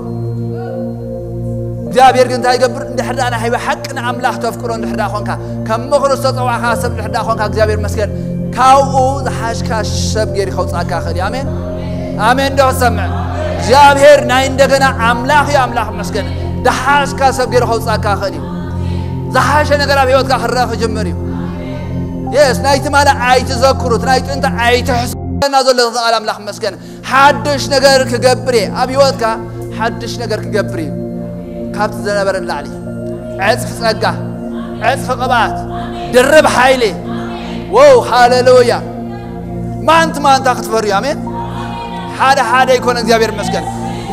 እግዚኣብሔር ግን እንታይ ይገብር? እንድሕር ደኣ ናይ ብሓቂ ንኣምላኽ ተፍቅሮ እንድሕር ደኣ ኾንካ፣ ከም ምኽሩ ዝተጸዋዕካ ሰብ እንድሕር ደኣ ኾንካ እግዚኣብሔር መስገን ካብኡ ዝሓሽካ ሰብ ገይሩ ከውጻእካ ይኽእል እዩ። ኣሜን። ኣሜን ዶ ክሰምዕ? እግዚኣብሔር ናይ እንደገና ኣምላኽ እዩ። ኣምላኽ መስገን ዝሓሽካ ሰብ ገይሩ ከውጻእካ ይኽእል እዩ። ዝሓሸ ነገር ኣብ ህይወትካ ክረአ ክጅምር እዩ። የስ ናይ ትማሊ ኣይትዘክሩ፣ እቲ ናይ ጥንቲ ኣይትሕስቡ። እና ዘሎ ተቓል ኣምላኽ መስገን ሓድሽ ነገር ክገብር እየ። ኣብ ህይወትካ ሓድሽ ነገር ክገብር እዩ። ካብቲ ዝነበረ ንላዕሊ ዕጽፊ ጸጋ፣ ዕጽፊ ቅብኣት፣ ድርብ ሓይሊ። ወው ሃሌሉያ። ማንት ማንታ ክትፈርዩ። ኣሜን። ሓደ ሓደ ይኮነ እግዚኣብሔር ይመስገን።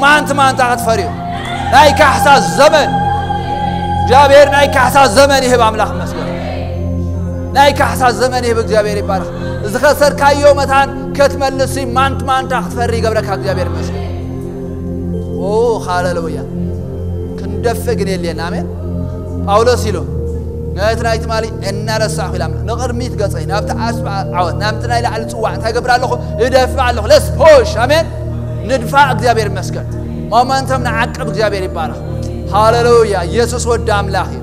ማንት ማንታ ክትፈርዩ። ናይ ካሕሳ ዘመን እግዚኣብሔር ናይ ካሕሳ ዘመን ይህብ። ኣምላኽ ይመስገን። ናይ ካሕሳ ዘመን ይህብ። እግዚኣብሔር ይባረኽ። ዝኸሰርካዮ መታን ክትመልስ ማንት ማንታ ክትፈሪ ይገብረካ እግዚኣብሔር ይመስገን። ኦ ሃሌሉያ። ክንደፍእ ግን የለን። ኣሜን። ጳውሎስ ኢሉ ነቲ ናይ ትማሊ እናረሳዕኩ ኢላ ንቕድሚት ገጸይ ናብቲ ዓስቢ ዓወት ናብቲ ናይ ላዕሊ ጽዋዕ እንታይ ገብር ኣለኹ? እደፍእ ኣለኹ። ለስ ፖሽ። ኣሜን። ንድፋእ። እግዚኣብሔር ይመስገን። ሞመንተም ንዓቅብ። እግዚኣብሔር ይባረኽ። ሃሌሉያ። ኢየሱስ ወዲ ኣምላኽ እዩ።